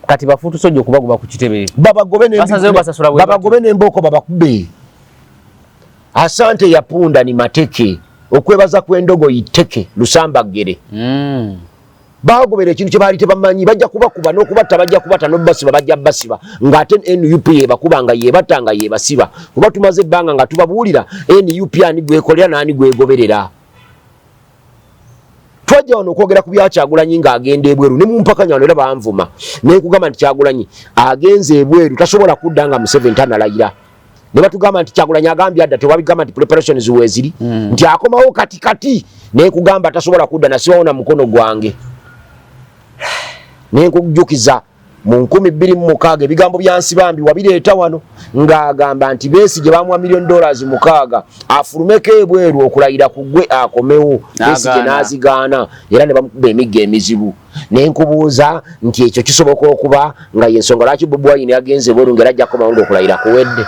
Kati ba foot soldier okubagoba ku kitebe, babagobe. Basazeewo basasula bwe batyo. Babagobe n'embooko, babakube. Asante ya punda ni mateke, okwebaza kw'endogoyi tteke lusambaggere. Bagobera ekintu kye baali tebamanyi. Bajja kubakuba n'okubatta, bajja kubata n'obasiba, bajja basiba, ng'ate NUP yebakuba, nga yebatta, nga yebasiba. Kuba tumaze ebbanga nga tubabuulira NUP ani gwekolera n'ani gwegoberera. Twajja wano okwogera ku bya Kyagulanyi ng'agenda ebweru ne mumpakanya wano era banvuma. Nenkugamba nti Kyagulanyi agenze ebweru tasobola kudda nga Museveni tanalayira, ne batugamba nti Kyagulanyi agambye adda. Tewabigamba nti preparations weeziri, nti akomawo kati kati? Nenkugamba tasobola kudda, nasibawo na mukono gwange. Nenkujjukiza mu 2006 ebigambo bya Nsibambi wabireeta wano ng'agamba nti Besigye bamuwa $6 million afulumeko ebweru okulayira ku gwe akomewo. Besigye N'agaana. n'azigaana era ne bamukuba emiggo emizibu. Nenkubuuza nti ekyo kisoboka okuba nga yensonga lwaki Bobi Wine agenze ebweru, ng'era ajja kukomawo ng'okulayira kuwedde?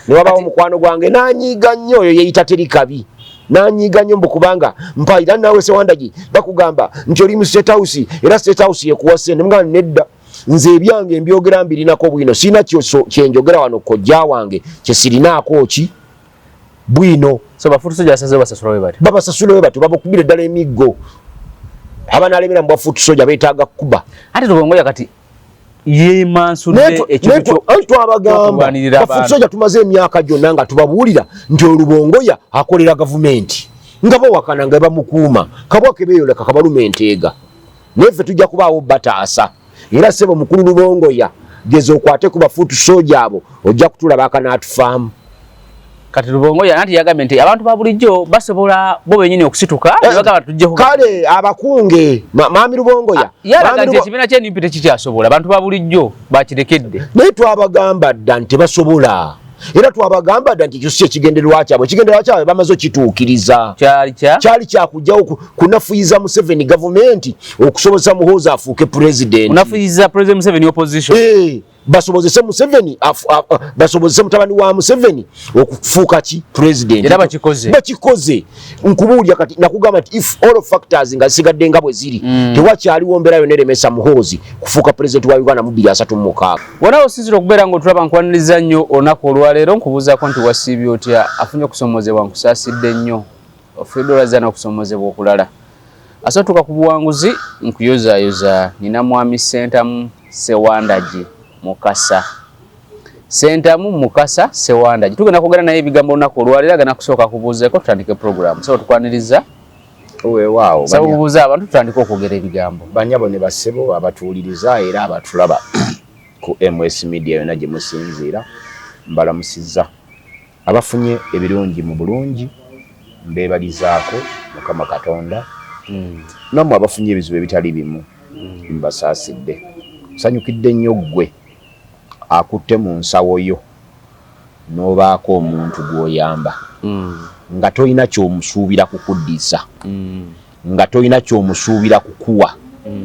Ne wabawo mukwano gwange n'anyiiga nnyo, oyo yeeyita teri kabi, n'anyiiga nnyo mbu kubanga mpayira naawe Sewandagi bakugamba nti oli mu State House era State House yekuwa ssente. Mugamba nedda, nze ebyange mbyogera mbirinako bwino, sirina kyenjogera wano kojja wange kyesirinaako ki bwino. So ba foot soldier basazeewo basasula bwe batyo. Babasasula bwe batyo, babakubira eddala emiggo. Abanaalemera mu bwa foot soldier beetaaga kuba. Ate Rubongoya kati yemansudde ekintu Anti twabagamba ky'okulwanirira ba foot abantu. soldier tumaze emyaka gyonna nga tubabuulira nti Olubongoya akolera gavumenti, nga bawakana nga bamukuuma kabwa kebeeyoleka kabaluma enteega. Naye ffe tujja kubaawo bataasa. Era ssebo mukulu Lubongoya, geza okwate ku ba foot soldier abo, ojja kutulaba akanaatufaamu. Kati Rubongoya anti yagambye nti abantu ba bulijjo basobola bo bennyini okusituka ne bagamba tujjeko. Kale abakunge maami Lubongoya Yalaga Maami nti ekibiina kye NUP tekikyasobola, abantu ba bulijjo bakirekedde. Naye twabagamba dda nti tebasobola, era twabagamba dda nti ekyo si ekigendererwa kyabwe. Ekigendererwa kyabwe bamaze okituukiriza. Kyali kya Kyali kyakugjawo kunafuyiza Museveni gavumenti okusobozesa Muhoozi afuuke pulezidenti. Unafuyiza President Museveni opposition. Eh, basobozese Museveni basobozese mutabani wa Museveni okufuuka ki president. Era bakikoze. Bakikoze. Nkubuulya kati nakugamba nti if all factors nga zisigadde nga bwe ziri, tewakyaliwo mbeera yonna eremesa Muhoozi kufuuka president wa Uganda mu 2036. Wona osinzira okubeera ng'otulaba, nkwaniriza nnyo olunaku olwaleero. Nkubuuzaako nti wasiibye otya? Afunye okusomozebwa, nkusaasidde nnyo. Ofiiddwa, olazza n'okusomozebwa okulala ase otuuka ku buwanguzi. Nkuyozaayoza nina mwami Sentamu Sewandagi Mukasa, Sentamu Mukasa Sewandagi. Tugenda kwogera naye ebigambo olunaku olwaleero. Agenda kusooka kubuuzeeko tutandike program. So tukwaniriza. Weewaawo. Saba obuuza abantu tutandike okwogera ebigambo. Banyabo ne bassebo abatuwuliriza era abatulaba ku MS Media yonna gye musinziira, mbalamusizza. Abafunye ebirungi mu bulungi mbeebalizaako Mukama Katonda, nammwe abafunye ebizibu ebitali bimu mbasaasidde. Nsanyukidde nnyo ggwe akutte mu nsawo yo n'obaako omuntu gw'oyamba nga tolina ky'omusuubira kukuddiza, nga tolina ky'omusuubira kukuwa.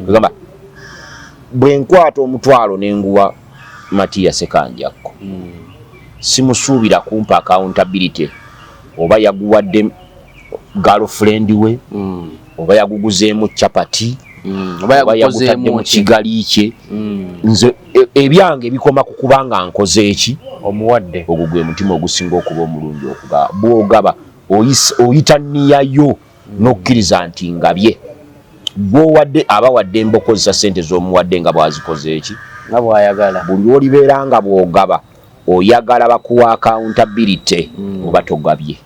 Gamba bwe nkwata 500 nenguwa Matiya Sekanjakko, simusuubira kumpa accountability oba yaguwadde girlfriend we, oba yaguguzeemu chapati, oba oba yagutadde mu kigali kye. Nze ebyange bikoma ku kubanga nkoze eki? Omuwadde. Ogwo gwe mutima ogusinga okuba omulungi okugaba. Bw'ogaba oyita nniyayo n'okkiriza nti ngabye. Gwowadde aba waddembe okukozesa sente z'omuwadde nga bw'azikoze eki? Nga bw'ayagala. Buli lw'olibeera nga bw'ogaba oyagala bakuwa accountability, oba togabye,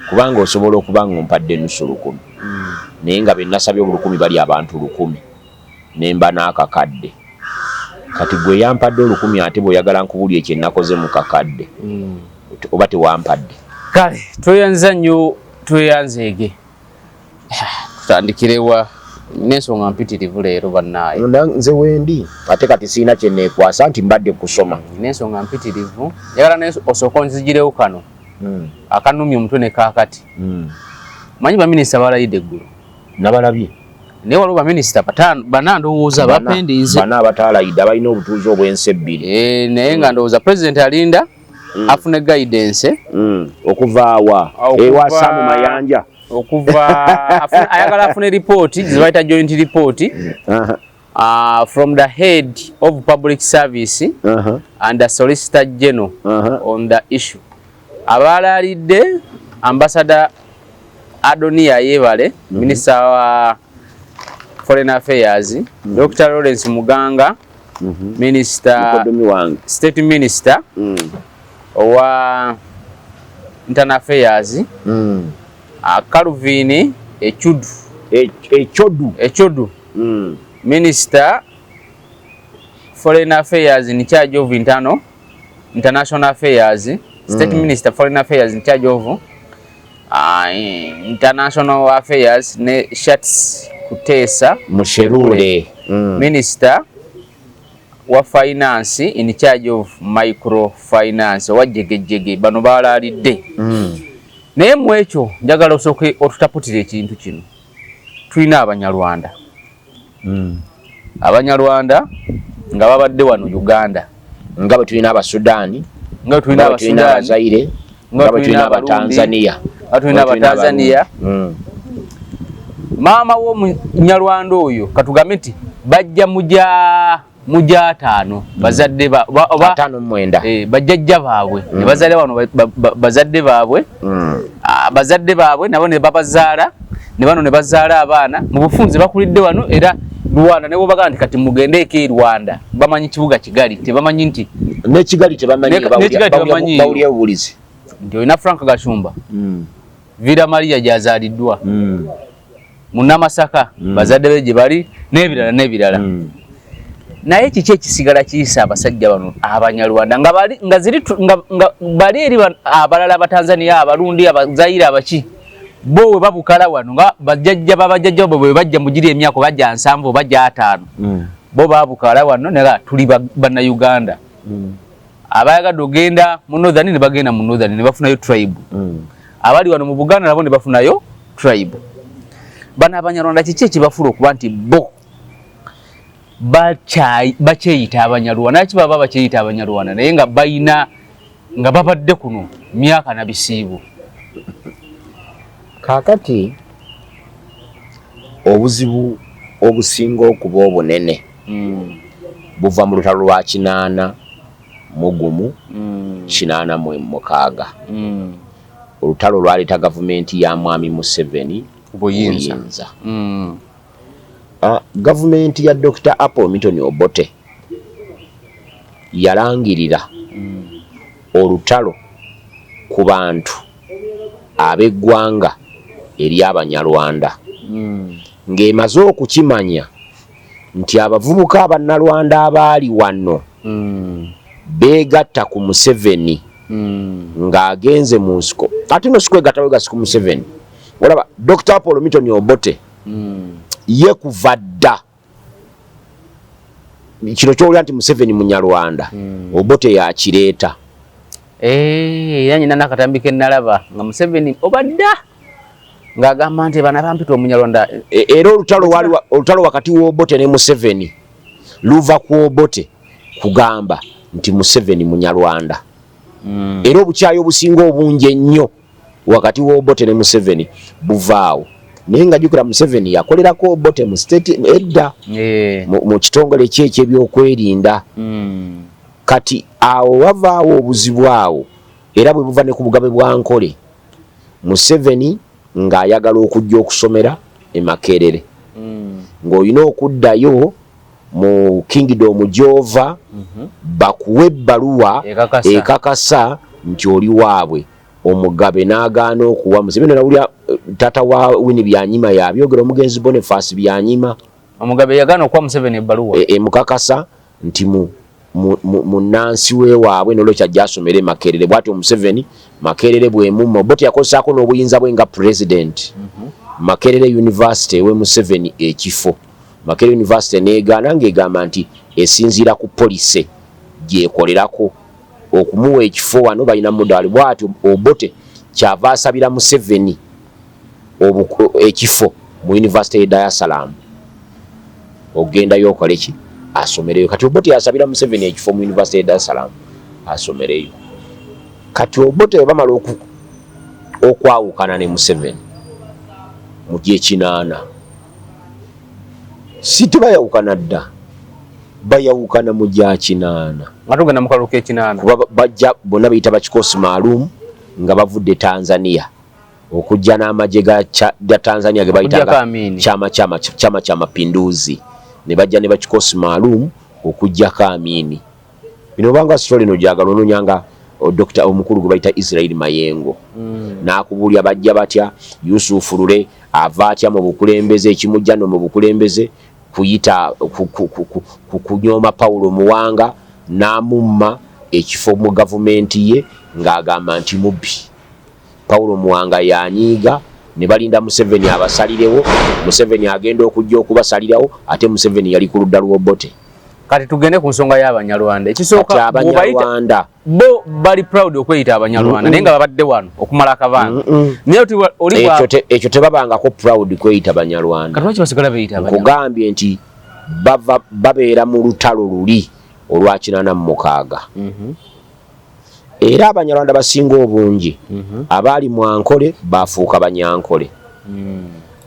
kubanga osobola okuba nga ompadde nusu lukumi, naye nga benasabye obulukumi bali abantu 1000, nemba n'akakadde. Kati gwe yampadde 1000, ate bw'oyagala nkubulya ekyo enakoze mu kakadde, oba tewampadde. Kale tweyanza nnyo, tweyanzeege. Tutandikirewa n'ensonga mpitirivu leero bannaaye? Nze wendi ate kati sirina kyeneekwasa nti mbadde kusoma. N'ensonga mpitirivu, njagala naye osooka onzigirewo kano akanumya omutwe ne kaakati. Manyi baminisita balayidde eggulo. Nabalabye. Naye waliwo baminisita bataano, bana ndowooza bapendinze. Bana abataalayidde abalina obutuuze obw'ensi ebbiri. Eh, naye nga ndowooza president alinda afune guidance. Okuva awa? Ewa Samu Mayanja. Okuva ayagala afune ripooti zebayita joint report. From the head of public service and the solicitor general on the issue. Abalaalidde Ambassador Adonia Yebale, Minister wa Foreign Affairs, Dr. Lawrence Muganga, Minister, Mukoddomi wange. State Minister owa Internal Affairs, Calvin Echudu, Echodu. Echodu, Minister Foreign Affairs in charge of international affairs, State Minister Foreign Affairs in charge of International Affairs, ne Shats Kutesa Musherure. Minister wa Finance in charge of Microfinance owa jegejege. Bano balaalidde. Naye mu ekyo njagala osooke otutaputira ekintu kino. Tulina Abanyarwanda, Abanyarwanda nga babadde wano Uganda, nga bwe tulina Abasudaani, nga tulina nga bwe tulina Abasudaani, Abazaire, nga nga bwe tulina Abarundi, Abatanzania, nga tulina Abatanzania. Maama w'omunyarwanda oyo, katugambe nti bajja muja 50 bazadde oba 59. Bajjajja baabwe ne bazaala wano, bazadde baabwe, bazadde baabwe nabo ne babazaala, ne bano ne bazaala abaana. Mu bufunze bakulidde wano, era Rwanda ne bwobagamba nti kati mugendeeko e Rwanda, bamanyi kibuga Kigali, tebamanyi nti N'ekigali tebamanyi. N'ekigali tebamanyi. Bawulira buwulizi. Nti olina Frank Gashumba, Villa Maria gyazaaliddwa, Munnamasaka, bazadde be gye bali, n'ebirala n'ebirala. Naye kiki ekisigala kiyisa abasajja bano Abanyarwanda nga bali nga ziri nga bali eri abalala, Abatanzania, Abarundi, Abazaire, abaki, bo we babukala wano nga bajjajja babajjajja bo bwe bajja mugiri emyaka bajja 70 bajja 50, bo babukala wano naye tuli Bannayuganda. Abayagadde ogenda mu Northern ne bagenda mu Northern ne bafunayo tribe, abali wano mu Buganda nabo ne bafunayo tribe. Bano Abanyarwanda kiki ekibafula okuba nti bo bakyeyita Abanyarwanda? Naki baba bakyeyita Abanyarwanda naye nga bayina nga babadde kuno myaka na bisiibo? Kaakati obuzibu obusinga okuba obunene buva mu lutalo lwa 81, 86, olutalo lwaleeta gavumenti ya Mwami Museveni buyinza. Buyinza. Gavumenti ya Dr. Apollo Milton Obote yalangirira olutalo ku bantu ab'eggwanga ery'Abanyarwanda, ng'emaze okukimanya nti abavubuka Abannalwanda abaali wano beegatta ku Museveni ng'agenze mu nsiko. Ate no sikwegatta wegasi ku Museveni. Olaba Dr. Apollo Milton Obote ye kuva dda kino kyowulira nti Museveni Munyarwanda, Obote yakireeta. Eh, era nyina nakatambi ke nalaba nga Museveni obadda ng'agamba nti bana bampita Omunyarwanda. Era olutalo wali olutalo wakati w'Obote ne Museveni luva ku Obote kugamba nti Museveni Munyarwanda. Era obukyayi obusinga obungi ennyo wakati w'Obote ne Museveni buvaawo. Naye nga jjukira, Museveni yakolerako Obote mu state edda, mu kitongole kye ekyebyokwerinda. Kati awo wavaawo obuzibu awo, era bwe buva ne ku bugabe bwa Nkole. Museveni ng'ayagala okujja okusomera e Makerere, ng'olina okuddayo mu kingdom gy'ova bakuwe ebbaluwa Ekakasa. Ekakasa nti oli waabwe. Omugabe n'agaana okuwa Museveni. Nawulira taata wa Winnie Byanyima yabyogera, omugenzi Boniface Byanyima. Omugabe yagaana okuwa Museveni ebbaluwa emukakasa nti mu munnansi we waabwe, nolwekyo ajja asomere e Makerere. Bwatyo Museveni Makerere bwemumma, Obote yakozesaako n'obuyinza bwe nga president, Makerere University ewe Museveni ekifo. Makerere University negaana ng'egamba nti esinziira ku policy gyekolerako, okumuwa ekifo wano balina mudaali. Bwatyo Obote kyava asabira Museveni ekifo mu University ye Dar es Salaam, ogendayo okole ki? Asomereyo. Kati Obote yasabira Museveni ekifo mu University ye Dar es Salaam asomereyo. Kati Obote bwe bamala okwawukana ne Museveni mu gye 80, Si tebayawukana dda, bayawukana mu gya 80. Nga tugenda mu kalulu k'ekinaana. Kuba bajja bonna beyita bakikosi maalum nga bavudde Tanzania okujja n'amagye ga Tanzania ge bayitanga Chama chama Chama cha Mapinduzi, ne bajja ne bakikosi maalum okujjako Amini. Bino obanga story no gyagala ononyanga Dr. omukulu gwe bayita Israel Mayengo n'akubuulya bajja batya, Yusuf Lule ava atya mu bukulembeze, ekimujja no mu bukulembeze kuyita kunyooma Paulo Muwanga n'amumma ekifo mu gavumenti ye ng'agamba nti mubbi. Paulo Muwanga yanyiiga ne balinda Museveni abasalirewo. Museveni agenda okujja okubasalirawo, ate Museveni yali ku ludda lw'Obote. Kati tugende ku nsonga y'Abanyarwanda. Ekisooka, Abanyarwanda bo bali proud okweyita Abanyarwanda, naye nga babadde wano okumala akabanga. Naye oli ekyo tebabangako proud kweyita Banyarwanda. Kati lwaki basigala beyita Abanyarwanda? Nkugambye nti bava babeera mu lutalo luli olwa 86. Era Abanyarwanda basinga obungi abaali mu Ankole bafuuka Banyankole.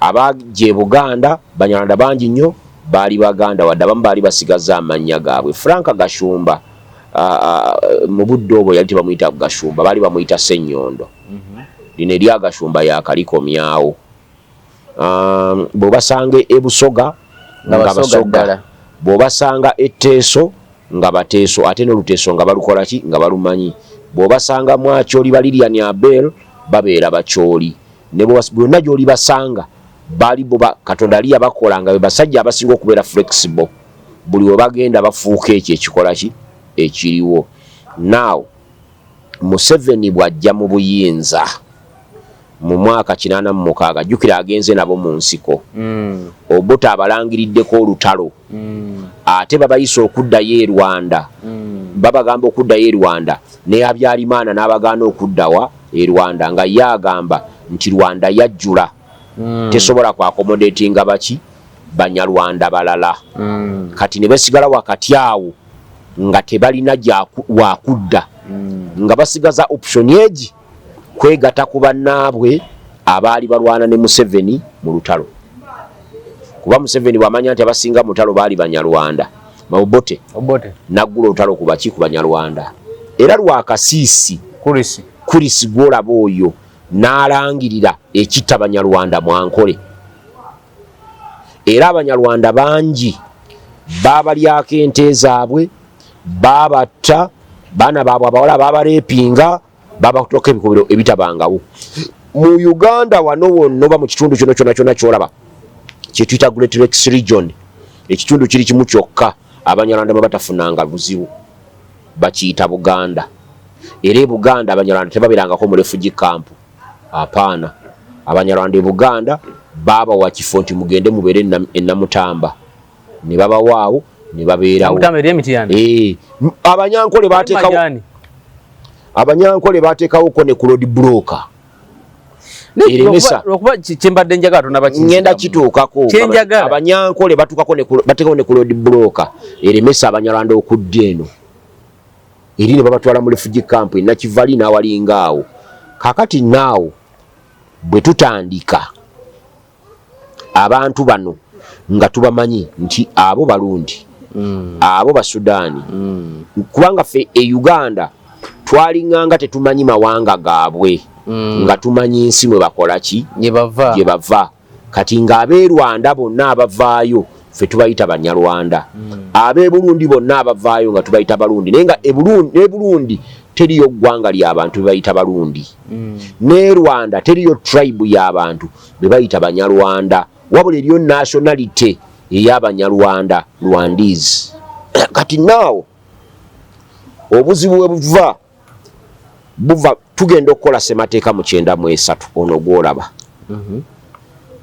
Abajja e Buganda, Banyarwanda bangi nnyo baali Baganda, wadde abamu baali basigaza amannya gaabwe. Frank Gashumba mu budde obwo yali tebamuyita Gashumba, baali bamuyita Sennyondo. Lino erya Gashumba yakalikomyawo. Bw'obasanga e Busoga nga Basoga, bw'obasanga e Teeso nga Bateeso, ate n'Oluteeso nga balukola ki, nga balumanyi. Bw'obasanga mu Acholi ba Lilian Abel babeera Bacholi. Ne bonna gy'olibasanga baali bo Katonda ali yabakola nga be basajja abasinga okubeera flexible. Buli we bagenda bafuuka ekyo ekikola ki ekiriwo. Now Museveni bw'ajja mu buyinza mu mwaka 86, jjukira agenze nabo mu nsiko. Obote abalangiriddeko olutalo. Ate babayise okuddayo e Rwanda. Babagamba okuddayo e Rwanda, ne Habyarimana n'abagaana okuddawa e Rwanda, nga ye agamba nti Rwanda yajjula, tesobola ku accommodatinga baki Banyarwanda balala. Kati ne basigala wakati awo nga tebalina wakudda, nga basigaza option egi kwegata ku bannaabwe abaali balwana ne Museveni mu lutalo. Kuba Museveni bw'amanya nti abasinga mu lutalo baali Banyarwanda, Obote naggula olutalo ku baki, ku Banyarwanda. Era Rwakasiisi Kurisi gw'olaba oyo n'alangirira ekitta Banyarwanda mu Ankole. Era Abanyarwanda bangi baabalyako ente zaabwe, baabatta, baana baabwe abawala baabareepinga, baabatuuka ebikubiro ebitabangawo. Mu Uganda wano wonna oba mu kitundu kyono kyonna kyonna ky'olaba kye tuyita Great Lakes Region, ekitundu kiri kimu kyokka Abanyarwanda bwe batafunanga buzibu, bakiyita Buganda. Era e Buganda Abanyarwanda tebabeerangako mu refugee camp. Apaana. Abanyarwanda e Buganda baabawa kifo nti mugende mubeere e Namutamba. Ne babawaawo ne babeerawo. Abanyankole baateekawo Abanyankole baateekawoko ne ku road blocker. Eremesa. Lwakuba kyembadde njagala tonaba ngenda kituukako. Abanyankole batuukako ne bateekawo ne ku road blocker eremesa Abanyarwanda okudda eno. Eri ne babatwala mu refugee camp e Nakivali n'awalinga awo. Kaakati naawo bwe tutandika abantu bano nga tubamanyi nti abo Barundi, abo Basudaani, kubanga ffe e Uganda twalinganga tetumanyi mawanga gaabwe, nga tumanyi nsi mwe bakola ki, gye bava. Kati ng'ab'e Rwanda bonna abavaayo ffe tubayita Banyarwanda, ab'e Burundi bonna abavaayo nga tubayita Barundi, naye nga e Burundi teriyo ggwanga ly'abantu be bayita Barundi, ne Rwanda teriyo tribe y'abantu be bayita Banyarwanda, wabula eriyo nationality ey'Abanyarwanda, Rwandese. Kati naawo obuzibu bwe buva, buva tugenda okukola ssemateeka mu 93 ono gw'olaba.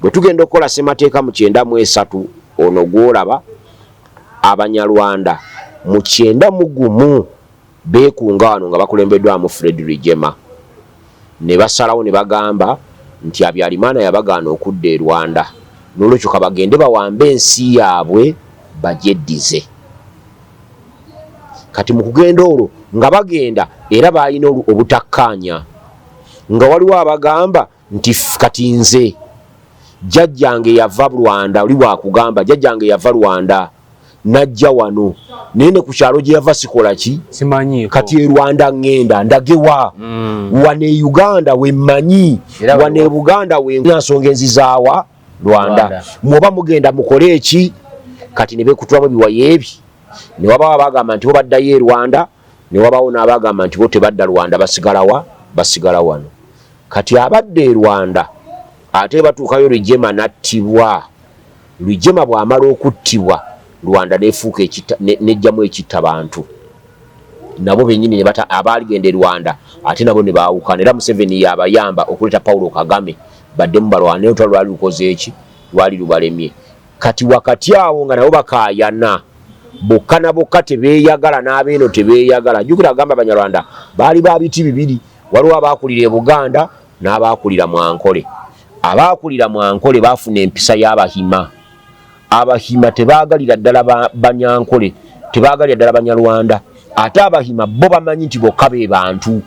Bwe tugenda okukola ssemateeka mu 93 ono gw'olaba, Abanyarwanda mu 91 beekunga wano nga bakulembeddwamu Fred Rwigyema, ne basalawo ne bagamba nti Habyarimana yabagaana okudda e Rwanda, n'olwekyo kabagende bawambe ensi yaabwe bagyeddize. Kati mu kugenda olwo nga bagenda era baalina obutakkaanya, nga waliwo abagamba nti kati nze Jjajjange yava Rwanda, oli bwakugamba jjajjange yava Rwanda najja wano, naye ne ku kyalo gye yava sikola ki? Simanyiiko. Kati e Rwanda ŋŋenda ndagewa? Wano e Uganda wemmanyi, Era wano e Buganda wensonga enzizaawa Rwanda. Rwanda. Mwoba mugenda mukole eki? Kati ne beekutulamu ebiwayo ebi, ne wabawo abagamba nti bo baddayo e Rwanda, ne wabawo n'abagamba nti bo tebadda Rwanda, basigalawa? Basigala wano. Kati abadde e Rwanda ate batuukayo Rwigyema n'attibwa. Rwigyema bw'amala okuttibwa, Rwanda nefuuka nejjamu ekitta bantu, nabo bennyini ne bata abaaligenda e Rwanda ate nabo ne baawukana. Era Museveni yabayamba okuleeta Paulo Kagame baddemu balwane, olutalo lwali lukoze eki? Lwali lubalemye. Kati wakati awo nga nabo bakaayana bokka na bokka, tebeeyagala, n'abeeno tebeeyagala. Jjukira agamba Abanyarwanda baali ba biti bibiri, waliwo abaakulira e Buganda n'abaakulira mu Ankole. Abaakulira mu Ankole baafuna empisa y'Abahima. Abahima tebaagalira ddala Banyankole, tebaagalira ddala Banyarwanda. Ate Abahima bo bamanyi nti bokka be bantu.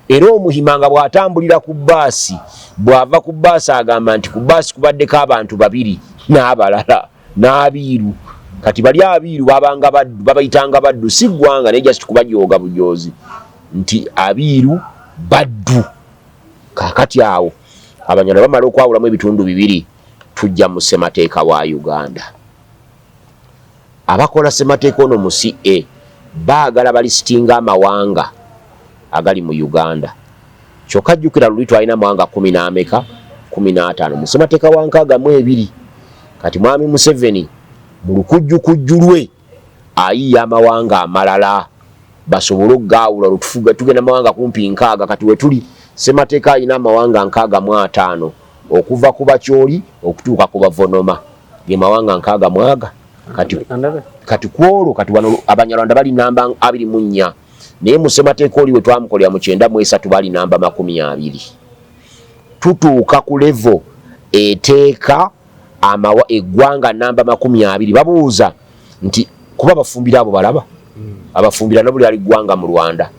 Era Omuhima nga bw'atambulira ku bbaasi, bw'ava ku bbaasi agamba nti ku bbaasi kubaddeko abantu babiri n'abalala n'abiiru. Kati bali abiiru babanga baddu, babayitanga baddu, si ggwanga naye just kubajooga bujoozi nti abiiru baddu. Kaakati awo Abanyarwanda bamala okwawulamu ebitundu bibiri, tujja mu ssemateeka wa Uganda. Abakola ssemateeka ono mu CA baagala balisitinga amawanga agali mu Uganda. Kyokka jjukira luli twalina amawanga kumi n'ameka? 15 mu ssemateeka wa 62. Kati Mwami Museveni mu lukujjukujju lwe ayiiya amawanga amalala basobole okugaawula, olwo tugenda mawanga kumpi 60. Kati we tuli ssemateeka alina amawanga 65, okuva ku Bakyoli okutuuka ku Bavonoma, ge mawanga nkaaga mu aga. Kati kwolwo kati wano Abanyarwanda bali namba 24, naye mu ssemateeka oli we twamukolera mu 93 bali namba 20. Tutuuka ku level eteeka eggwanga namba 20. Babuuza nti kuba abafumbira abo balaba abafumbira nabuli ali ggwanga mu Rwanda,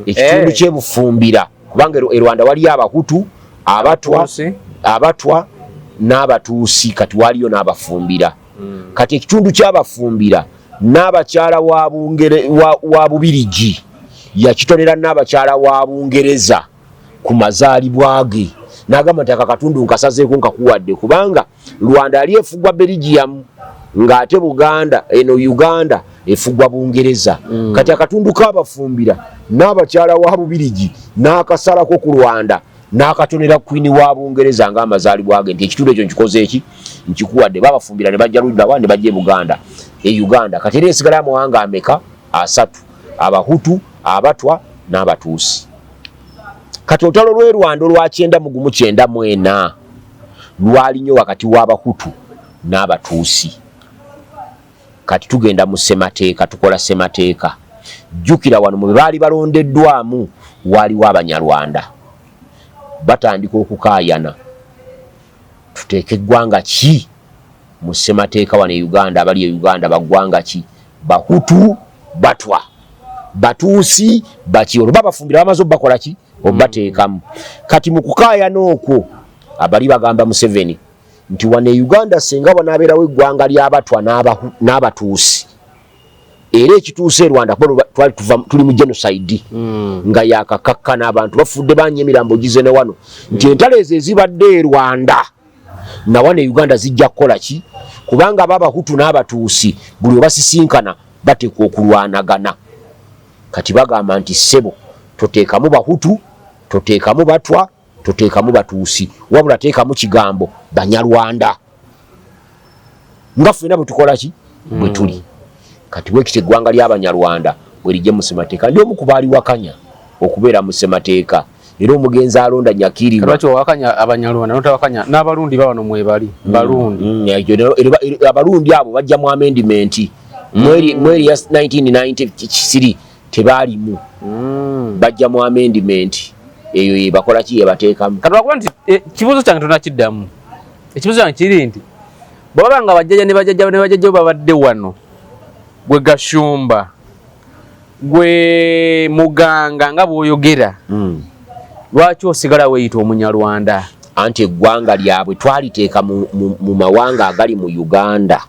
ekitundu kyebufumbira, kubanga e Rwanda waliyo Abahutu, Abatwa, Abatwa n'Abatuusi, kati waliyo n'abafumbira. Kati ekitundu ky'abafumbira n'abakyala wa Bubirigi yakitonera n'abakyala wa Bungereza ku mazaalibwa ge, n'agamba nti akakatundu nkasazeeko nkakuwadde, kubanga Rwanda yali efugwa Belgium ng'ate Buganda eno Uganda efugwa Bungereza. Kati akatundu k'abafumbira n'abakyala wa Bubirigi n'akasalako ku Rwanda n'akatonera Queen wa Bungereza ng'amazaalibwa ge, nti ekitundu ekyo nkikoze eki? Nkikuwadde. Babafumbira ne bajja luddawa? Ne bajja e Buganda, e Uganda. Kati era esigala amawanga ameka? Asatu: Abahutu, Abatwa n'Abatuusi. Kati olutalo lw'e Rwanda olwa 91 94 lwali nnyo wakati w'Abahutu n'Abatuusi. Kati tugenda mu ssemateeka, tukola ssemateeka. Jjukira wano mu be baali balondeddwamu waaliwo Abanyarwanda. Batandika okukaayana, tuteeke eggwanga ki mu ssemateeka wano e Uganda? Abali e Uganda baggwanga ki? Bahutu, Batwa, Batuusi, baki? Olwo babafumbira bamaze obakola ki? Obateekamu. Kati mu kukaayana okwo abali bagamba Museveni nti wano e Uganda singa wanaabeerawo eggwanga ly'Abatwa n'Abatuusi, era ekituuse e Rwanda, kuba twali tuli mu genocide nga yakakakkana, abantu bafudde bangi, emirambo gize ne wano, nti entalo ezo ezibadde e Rwanda na wano e Uganda zijja kukola ki? Kubanga aba Abahutu n'Abatuusi buli obasisinkana bateekwa okulwanagana. Kati bagamba nti ssebo, toteekamu Bahutu, toteekamu Batwa, toteekamu Batuusi, wabula teekamu kigambo Banyarwanda, nga ffena bwe tukola ki? Bwe tuli. Kati bwekityo eggwanga ly'Abanyarwanda bwe lijje mu ssemateeka. Ndi omu ku baaliwakanya okubeera mu ssemateeka, era omugenzi alonda Nyakirima. Lwaki owakanya Abanyarwanda notawakanya n'Abarundi? Bawano mwebali Barundi. Abarundi abo bajja mu amendment mweri ya 1993 tebaalimu. Bajja mu amendment eyo yebakola ki? Yebateekamu. Kati lwakuba nti kibuuzo kyange tonakiddamu. Ekibuuzo kyange kiri nti bwebaba nga bajjajja ne bajjajja ne bajjajja babadde wano, gwe Gashumba, gwe muganga nga bw'oyogera, lwaki osigala weeyita Omunyarwanda? Anti eggwanga lyabwe twaliteeka mu mawanga agali mu Uganda,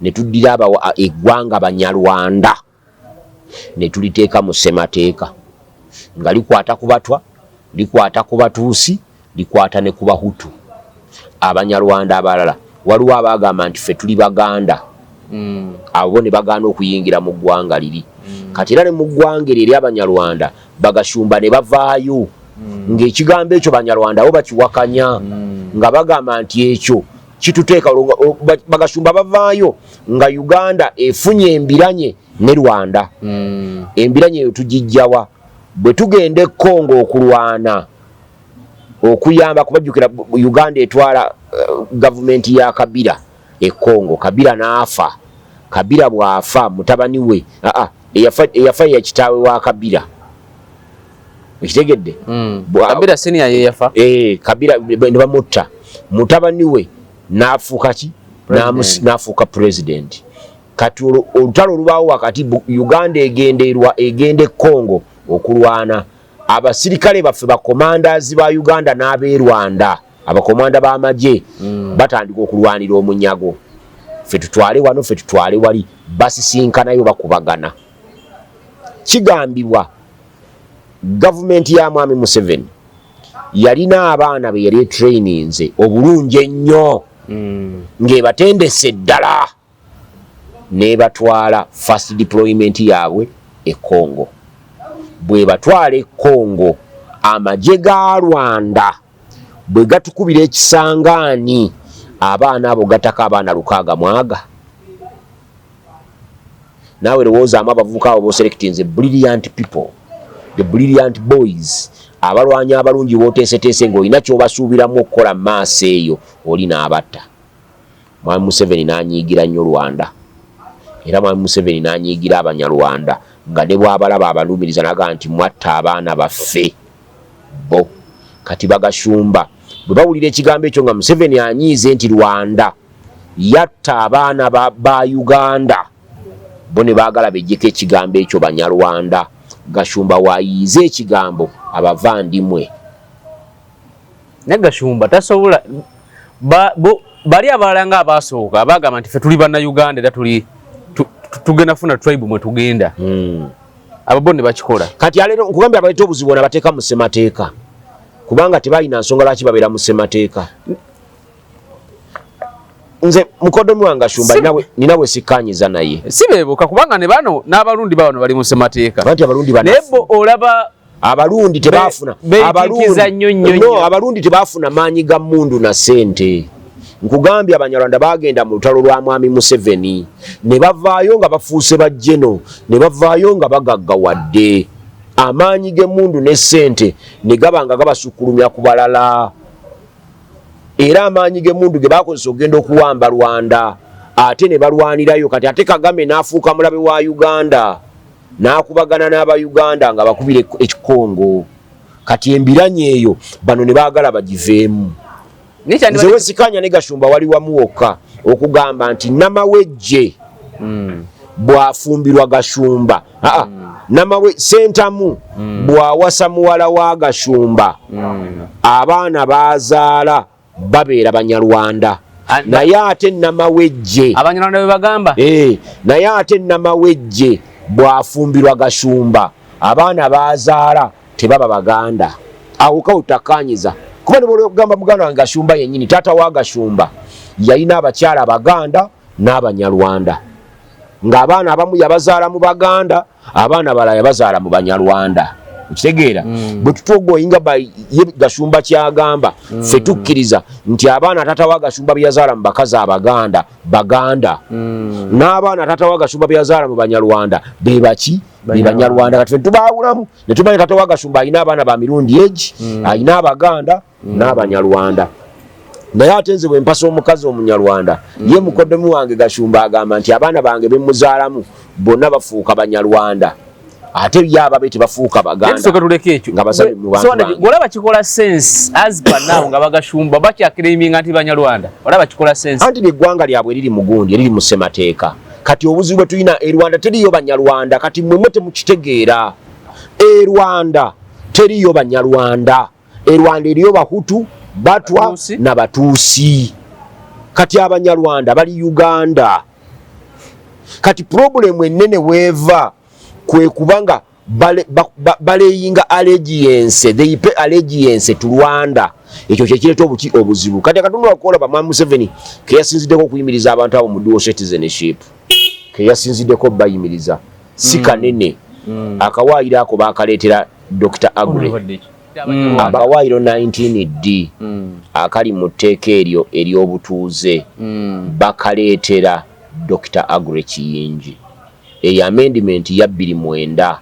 ne tuddira eggwanga Banyarwanda ne tuliteeka mu ssemateeka nga likwata ku Batwa, likwata ku Batuusi, likwata ne ku Bahutu. Abanyarwanda abalala waliwo abagamba nti ffe tuli Baganda, abo bo ne bagaana okuyingira mu ggwanga liri. Kati era ne mu ggwanga eryo ery'Abanyarwanda, Bagashumba ne bavaayo ng'ekigambo ekyo Banyarwanda bo bakiwakanya, nga bagamba nti ekyo kituteeka. Bagashumba bavaayo nga Uganda efunye embiranye ne Rwanda. Embiranye eyo tugijjawa? Bwe tugenda e Congo okulwana okuyamba, kubajjukira Uganda etwala gavumenti ya Kabila e Congo. Kabila n'afa. Kabila bw'afa, mutabani we eyafa ya kitaawe wa Kabila, ekitegedde? Kabila senior ye yafa. Kabila ne bamutta, mutabani we n'afuuka ki? N'afuuka president. Kati olutalo olubaawo wakati, Uganda egenda erwa egenda e Congo okulwana, abasirikale baffe, bakomandazi ba Uganda n'ab'e Rwanda, abakomanda b'amagye, batandika okulwanira omunyago, ffe tutwale wano, ffe tutwale wali. Basisinkanayo, bakubagana. Kigambibwa gavumenti ya Mwami Museveni yalina abaana be yali etraininze obulungi ennyo, ng'ebatendese ddala, n'ebatwala first deployment yaabwe e Congo. Bw'ebatwala e Congo, amagye ga Rwanda bwe gatukubira ekisangaani, abaana abo gataka abaana lukaaga mwaga. Naawe lowoozaamu abavubuka abo boselectinze, brilliant people, the brilliant boys, abalwanyi abalungi boteeseteese ng'olina ky'obasuubiramu okukola mu maaso eyo, oli n'abatta. Mwami Museveni n'anyiigira nnyo Rwanda, era Mwami Museveni n'anyiigira Abanyarwanda, nga ne bw'abalaba abalumiriza, naga nti mwatta abaana baffe bo. Kati Bagashumba bwe bawulira ekigambo ekyo nga Museveni anyiize nti Rwanda yatta abaana ba Uganda, bo ne baagala bejjeko ekigambo ekyo Banyarwanda. Gashumba wayiize ekigambo abavandimwe. Naye Gashumba tasobola bali abalala nga abasooka abagamba nti ffe tuli Bannayuganda era tuli tugenda funa tribe mwe tugenda, abo bo ne bakikola. Kati aleero nkugambye, abaleeta obuzibu bona bateeka mu ssemateeka, kubanga tebalina nsonga lwaki babeera mu ssemateeka. Nze mukodomi wange Gashumba nina we sikkanyiza naye. Si beeboka, kubanga ne bano n'Abalundi babano bali mu ssemateeka. Anti Abalundi naye bo olaba Abalundi tebafuna No, Abalundi tebafuna maanyi ga mundu na sente. Nkugambye, Abanyarwanda bagenda mu lutalo lwa Mwami Museveni ne bavaayo nga bafuuse bajjeno, ne bavaayo nga bagaggawadde. Amaanyi g'emmundu ne sente ne gaba nga gabasukkulumya ku balala. Era amaanyi g'emmundu ge bakozesa okugenda okuwamba Rwanda, ate ne balwanirayo. Kati ate Kagame n'afuuka mulabe wa Uganda, n'akubagana n'Abayuganda nga bakubira ekikongo. Kati embiranye eyo bano ne baagala bagiveemu. Nze wesikanya ne Gashumba wali wamu wokka okugamba nti Namawejje bw'afumbirwa Gashumba, aa, Namawe Sentamu bw'awasa muwala wa Gashumba, abaana bazaala babeera Banyarwanda. Naye ate Namawejje Abanyarwanda bwe bagamba. Naye ate Namawejje bw'afumbirwa Gashumba, abaana bazaala tebaba Baganda. Awo kawutakanyiza, kuba nebwogamba muganda wange Gashumba yennyini, taata wa Gashumba yalina abakyala Abaganda n'Abanyarwanda, ng'abaana abamu yabazaala mu Baganda, abaana balala yabazaala mu Banyarwanda. Okitegeera? Bwe tutogoyinga ye Gashumba kyagamba, ffe tukkiriza nti abaana taata wa Gashumba bye yazaala mu bakazi Abaganda, Baganda, n'abaana taata wa Gashumba bye yazaala mu Banyarwanda be baki? Be Banyarwanda. Kati ffe tubaawulamu ne tumanya taata wa Gashumba alina abaana ba mirundi egi, alina Abaganda n'Abanyarwanda. Naye ate nze bwe mpasa omukazi Omunyarwanda, ye mukoddomi wange Gashumba agamba nti abaana bange bemuzaalamu bonna bafuuka Banyarwanda, ate ye ababe tebafuuka Baganda. Tusooke tuleke ekyo. Nga basabi mu bantu bange. Olaba kikola sense as per now nga Bagashumba bakyaclaiminga nti Banyarwanda? Olaba kikola sense? Anti eggwanga lyabwe eriri mu gundi, eriri mu ssemateeka. Kati obuzibu bwe tulina e Rwanda, teriyo Banyarwanda. Kati mmwe temukitegeera, e Rwanda teriyo Banyarwanda. E Rwanda eriyo Bahutu, Batwa na Batuusi. Kati Abanyarwanda bali Uganda. Kati problem enene weeva kwe kubanga baleyinga allegiance, they pay allegiance to Rwanda. Ekyo kyekireeta obuki obuzibu. Kati akatundu akola ba Museveni keyasinziddeko okuyimiriza abantu abo mu dual citizenship, keyasinziddeko bayimiriza si kanene. Akawaayiro ako bakaleetera Dr. Aggrey. Akawaayiro 19D akali mu tteeka eryo ery'obutuuze bakaleetera Dr. Aggrey Kiyingi. Eyo amendment ya 2009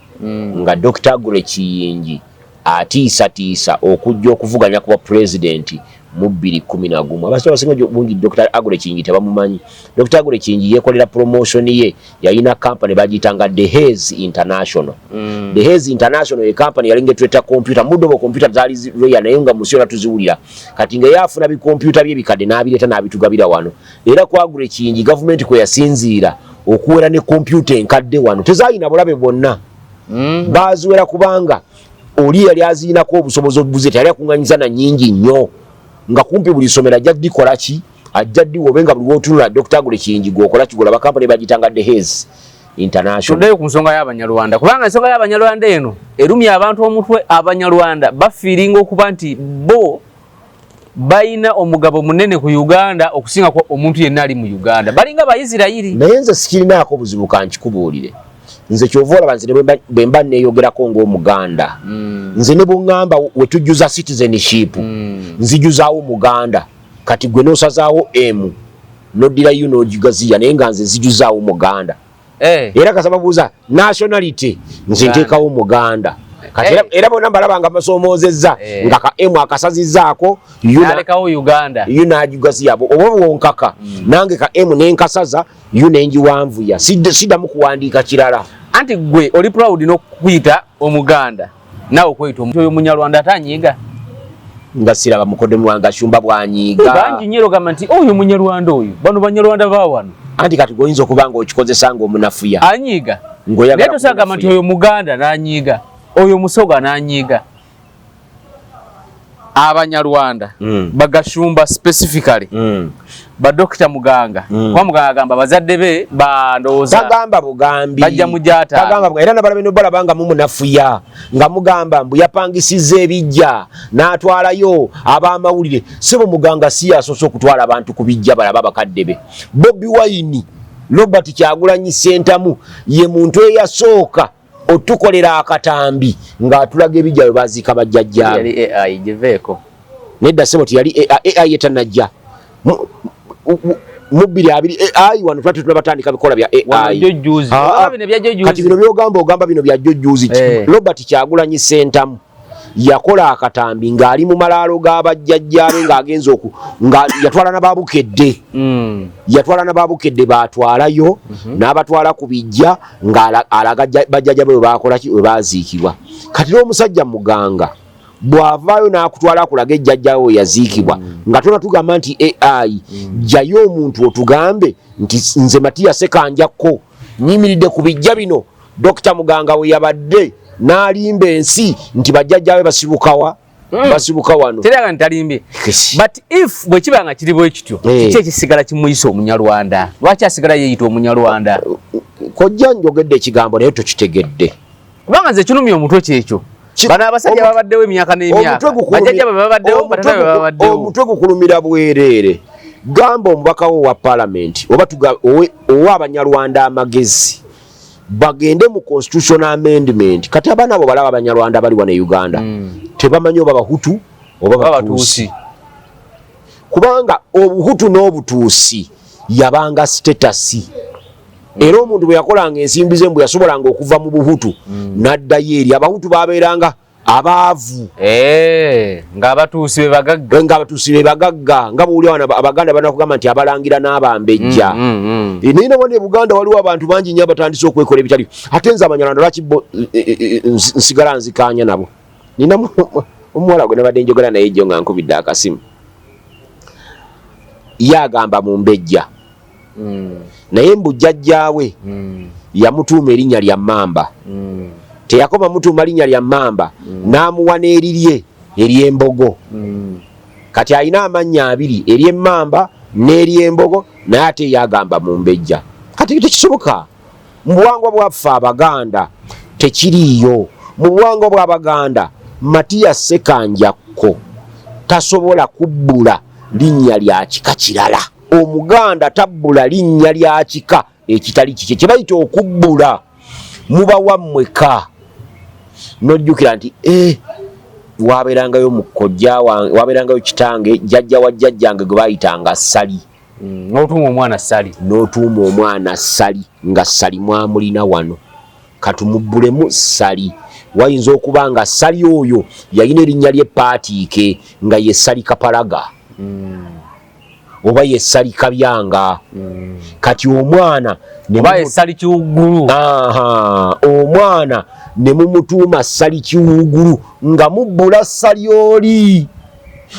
nga Dr. Aggrey Kiyingi atiisatiisa okujja okuvuganya kuba pulezidenti mu 2011. Abasajja abasinga bungi Dr. Aggrey Kiyingi tebamumanyi. Dr. Aggrey Kiyingi yeekolera promotion ye, yalina company bagiyitanga The Haze International. The Haze International ye company yalinga etuleta computer muddo bwe computer zaali rare, naye nga musi yonna tuziwulira. Kati nga yafuna bikompyuta bye bikadde n'abireeta n'abitugabira wano. Era ku Aggrey Kiyingi gavumenti kwe yasinziira okuwera ne kompyuta enkadde wano tezaalina bulabe bwonna. Baziwera kubanga oli yali aziinako obusobozi obuze teyali akuŋŋanyiza na nnyingi nnyo, nga kumpi buli ssomero ajja ddikola ki, ajja ddiwa obe nga buli wotunula Dr. Aggrey Kiyingi gwokola kigula. Bakampani bagitanga The Haze International. Tuddeyo ku nsonga y'Abanyarwanda, kubanga ensonga y'Abanyarwanda eno erumya abantu omutwe. Abanyarwanda bafiiringa okuba nti bo balina omugabo munene ku Uganda okusinga omuntu yenna ali mu Uganda, balinga Baisirayiri. Naye nze sikirinaako obuzibu, kankikubuulire. Nze kyova olaba nze bwe mba neeyogerako ng'Omuganda, nze ne bweŋŋamba wetujjuza citizenship, nzijuzaawo Muganda. Kati gwe n'osazaawo emu noddirayo n'ogigaziya, naye nga nze nzijuzaawo Muganda. Era kasaba buuza nationality, nze nteekawo Muganda. Kati era bonna mbalaba nga basomoozezza nga ka emu akasazizzaako. Nalekawo Uganda. Yu n'agigaziya oba bwonkaka nange ka emu nenkasaza yu nengiwanvuya, siddamu kuwandiika kirala. Anti gwe oli proud n'okuyita Omuganda, naawe okweyita oyo Munyarwanda ate anyiiga. Nga siraba mukodde muwanga Shumba bwanyiiga. Bangi nnyo ogamba nti oyo Munyarwanda, oyo bano Banyarwanda ba wano. Anti kati gwoyinza okuba nga okikozesa ng'omunafuya. Anyiiga, naye tosagamba nti oyo Muganda n'anyiiga, oyo Musoga n'anyiiga. Abanyarwanda bagashumba specifically badokita Muganga, kuba Muganga agamba bazadde be bandowooza Tagamba bugambi. Bajja mujata. Tagamba, era nabalabe nobalaba nga mumunafuya nga mugamba mbu yapangisiza ebijja n'atwalayo ab'amawulire. Sebo, Muganga si yasoose okutwala abantu ku bijja balaba abakadde be. Bobi Wine, Robert Kyagulanyi Ssentamu, ye muntu eyasooka otukolera akatambi ng'atulaga ebijja bwe baziika bajjajjaabe. AI giveeko. Nedda sebo, tiyali AI, etanajja mu 2020. AI wano twati tunabatandika bikola bya AI. Kati bino byogamba, ogamba bino bya jjojjuzi. Robert Kyagulanyi Ssentamu yakola akatambi ng'ali mu malaalo g'abajjajjaabe ng'agenza oku nga yatwala nababukedde. Yatwala nababukedde, batwalayo n'abatwala ku bijja ng'alaga bajjajja be bakola ki, we baziikibwa. Kati n'omusajja Muganga bw'avaayo n'akutwala akulaga ejjajjawe we yaziikibwa, nga tona tugamba nti AI, jjayo omuntu otugambe nti nze Matiya Sekanjakko nyimiridde ku bijja bino Dr. Muganga we yabadde n'alimba ensi nti bajjajjabe basibukawa, basibuka wano. Teraga ntalimbye. But if bwe kiba nga kiri bwe kityo, kiki ekisigala kimuyisa Omunyarwanda? Lwaki asigala yeeyita Omunyarwanda? Kojja, njogedde ekigambo naye tokitegedde. Kubanga nze kinumya omutwe kyekyo. Bano abasajja babaddewo emyaka n'emyaka, bajjajja be babaddewo, batata be babaddewo. Omutwe gukulumira bwereere. Gamba omubaka wo wa palamenti oba owa Abanyarwanda amagezi bagende mu constitutional amendment. Kati abaana abo balaba Abanyarwanda bali wano e Uganda, tebamanyi oba Bahutu oba Batuusi, kubanga Obuhutu n'Obutuusi yabanga status. Era omuntu bwe yakolanga ensimbi ze, mbwe yasobolanga okuva mu Buhutu n'addayo eri Abahutu, babeeranga abaavu. Eh, ng'Abatuusi be bagagga. Ng'Abatuusi be bagagga, nga bw'oli wano Abaganda banakugamba nti Abalangira n'Abambejja. Eh, naye nawano e Buganda waliwo abantu bangi nnyo abatandise okwekola ebitali. Ate nze Abanyarwanda lwaki bo eh, nsigala nzikaanya nabo? Nina omuwala gwe nabadde njogera naye jjo nga nkubidde akasimu, ye agamba Mumbejja, naye mbu jjajjaawe yamutuuma erinnya lya Mamba. Teyakoma mutuuma linnya lya Mamba, n'amuwa n'erirye ery'embogo. Kati alina amannya abiri, ery'emmamba n'ery'embogo, naye ate yagamba mumbejja. Kati tekisoboka mu buwangwa bwaffe Abaganda, tekiriiyo mu buwangwa bw'Abaganda. Matiya Ssekanjakko tasobola kubbula linnya lya kika kirala. Omuganda tabbula linnya lya kika ekitali kikye. Kye bayita okubbula, muba wammweka nojjukira nti wabeerangayo mukojja wange, wabeerangayo kitange, jjajja wa jjajjange gwe bayitanga Ssali. N'otuuma omwana Ssali. N'otuuma omwana Ssali, nga Ssali mwamulina wano, katumubbulemu Ssali. Wayinza okuba nga Ssali oyo yalina erinnya lye Paatiike, nga ye Ssali Kapalaga oba ye Ssali Kabyanga. Kati omwana ne oba Essali Kiwuggulu. Aha, omwana ne mumutuuma Ssali Kiwuugulu nga mubbula Ssali oli.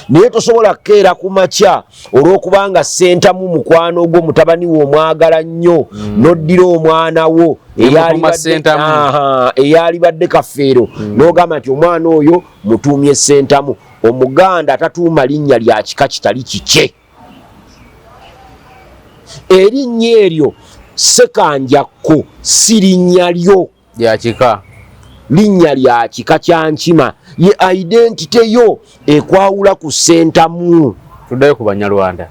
Naye tosobola kukeera ku makya olw'okubanga Ssentamu mukwano gwo, mutabani we omwagala nnyo, n'oddira omwana wo Nemutuuma Ssentamu. Aha, eyalibadde Kafeero, n'ogamba nti omwana oyo mutuumye Ssentamu. Omuganda tatuuma linnya lya kika kitali kikye. Erinnya eryo Ssekanjakko si linnya lyo lya kika. Linnya lya kika kya Nkima. Ye identity yo ekwawula ku Ssentamu. Tuddayo ku Banyarwanda.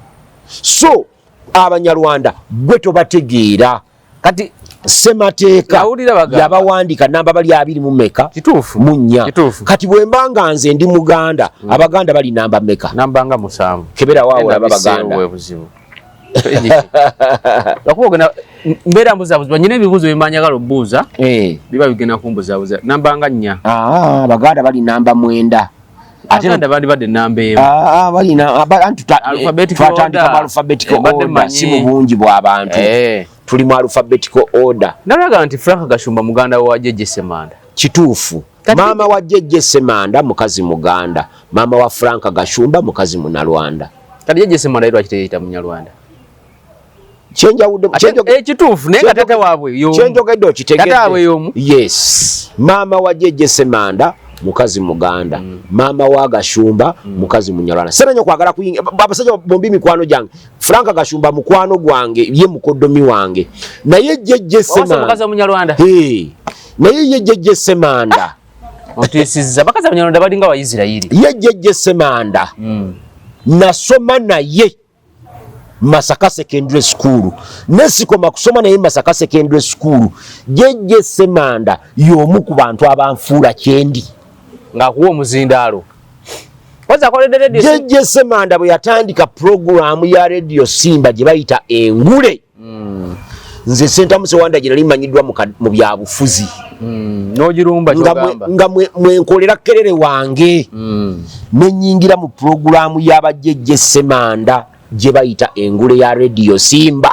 So Abanyarwanda gwe tobategeera. Kati Ssemateeka Nawulira bagamba. Yabawandiika namba bali abiri mu meka? Kituufu. Mu nnya. Kituufu. Kati bwe mba nga nze ndi Muganda, Abaganda bali namba meka? Namba nga 7. Kebera waawo olaba Baganda. Bwe buzibu. Lwakuba ogenda mbeera mbuzaabuza, nyina ebibuuzo bye mba okubuuza biba bigenda kumbuzaabuza. Namba nga 4. Ah, Abaganda bali namba 9. Ate Abaganda bali badde namba 1. Ah, balina anti Alphabetical twatandika mu order. alphabetical Mbadde order, mmanyi. si mu bungi bw'abantu. Tuli mu alphabetical order. Nalaga nti Frank Gashumba muganda wa Jjejje Ssemanda. Kituufu. Maama wa Jjejje Ssemanda mukazi Muganda, maama wa Frank Gashumba mukazi Munalwanda. Kati Jjejje Ssemanda ye lwaki teyeyita Munyarwanda? Kyenjawudde Kituufu, naye nga taata waabwe y'omu. Kyenjogedde okitegedde. Taata waabwe y'omu. Yes, maama wa Jjejje Ssemanda mukazi Muganda, maama wa Gashumba mukazi Munyarwanda. Sera kwagala kuyingira abasajja bombi mikwano gyange. Frank Gashumba mukwano gwange, ye mukoddomi wange, naye Jjejje Wawasa Ssemanda mukazi Omunyarwanda. Hey, naye ye Jjejje Ssemanda Otiisizza, bakazi Abanyarwanda balinga Abayisirayiri. Ye Jjejje Ssemanda nasoma naye Masaka Secondary School, nesikoma kusoma naye Masaka Secondary School. Jjejje Ssemanda y'omu ku bantu abanfuula kyendi. Ng'akuwa omuzindaalo. Waza akoledde radio. Jjejje Ssemanda bwe yatandika puroguramu ya Radio Simba gye bayita Engule, nze Sentamu Sewanda gye nali manyiddwa mu byabufuzi, N'ogirumba nga kyogamba. Nga mwenkolera kerere wange, nenyingira mu puroguramu y'abajjejje Ssemanda gye bayita Engule ya Radio Simba,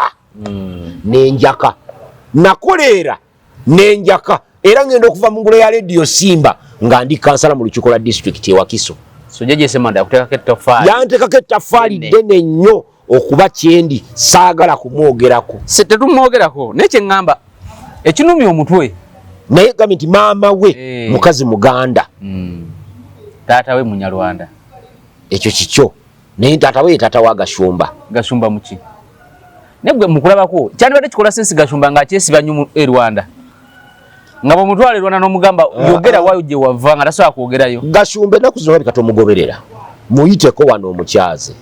nenjaka nakoleera, nenjaka era ngenda okuva mu ngule ya Radio Simba nga ndi kansala mu lukiiko lwa disitulikiti e Wakiso. So Jjejje Ssemanda yakuteekako ettoffaali. Yanteekako ettaffaali Ddene. ddene nnyo okuba kyendi. Saagala kumwogerako. Se tetumwogerako, naye kye ŋŋamba ekinumya omutwe. Naye gambye nti maama we mukazi Muganda. Taata we Munyarwanda. Ekyo kikyo, naye taata we ye taata wa Gashumba. Gashumba muki? Naye gwe mukulabako kyandibadde kikola sense Gashumba ng'akyesiba nnyo mu e Rwanda, nga bw'omutwala e Rwanda n'omugamba yogera waayo gye wava, nga tasobola kwogerayo. Gashumba ennaku zino olabika tomugoberera, muyiteko wano omukyaze.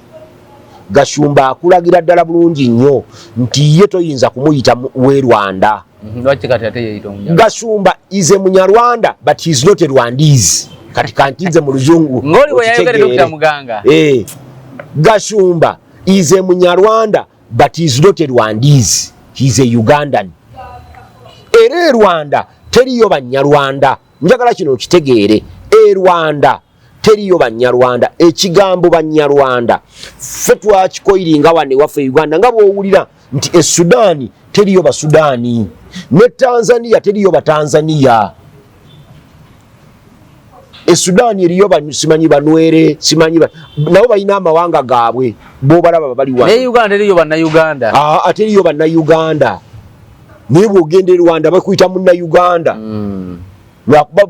Gashumba akulagira ddala bulungi nnyo nti ye toyinza kumuyita we Rwanda. Lwaki kati ate yeeyita Omunyarwanda? Gashumba is a Munyarwanda, but he is not a Rwandese. Kati kantinze mu luzungu Ng'oli bwe yayogera okitegeere. Dr. Muganga. Gashumba is a Munyarwanda, but he is not a Rwandese. He is a Ugandan. Era e Rwanda teriyo Banyarwanda. Njagala kino okitegeere, e Rwanda teriyo Banyarwanda. Ekigambo Banyarwanda ffe twakikoyiringa wano ewaffe e Uganda, nga bw'owulira nti e Sudaani teriyo Basudaani, ne Tanzania teriyo Batanzania. E Sudaani eriyo simanyi Banwere, simanyi nabo balina amawanga gaabwe, bobalaba bali wano. Ne Uganda eriyo Bannayuganda. Ah, ate eriyo Bannayuganda, naye bw'ogenda e Rwanda bakuyita Munnayuganda. Lwakuba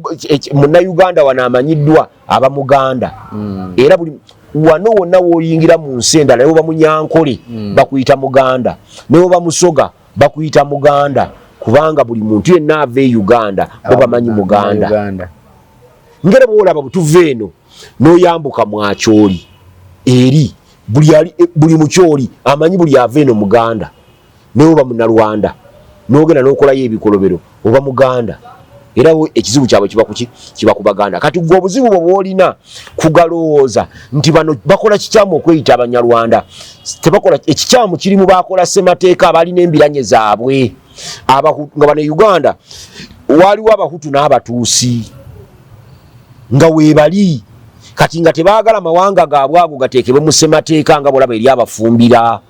Munnayuganda wano amanyiddwa aba Muganda. Era buli Wano wonna w'oyingira mu nsi endala, ne woba Munyankole bakuyita Muganda, ne woba Musoga bakuyita Muganda, kubanga buli muntu yenna ava e Uganda bo bamanyi Muganda. Uganda. Ngere bwolaba bwetuva eno n'oyambuka mwakyoli eri buli ali buli mukyoli amanyi buli ava eno Muganda, newoba Munalwanda n'ogenda n'okolayo ebikolobero oba Muganda. Era ekizibu kyabwe kiba kuki? Kiba ku Baganda. Kati gwe obuzibu bwe bwolina kugalowooza nti bano bakola kikyamu okweyita Abanyarwanda. Tebakola ekikyamu, kirimu bakola ssemateeka abalina embiranye zaabwe. Nga bano e Uganda waliwo Abahutu n'Abatuusi nga weebali, kati nga tebaagala mawanga gaabwe ago gateekebwe mu ssemateeka, nga bolaba eri Abafumbira,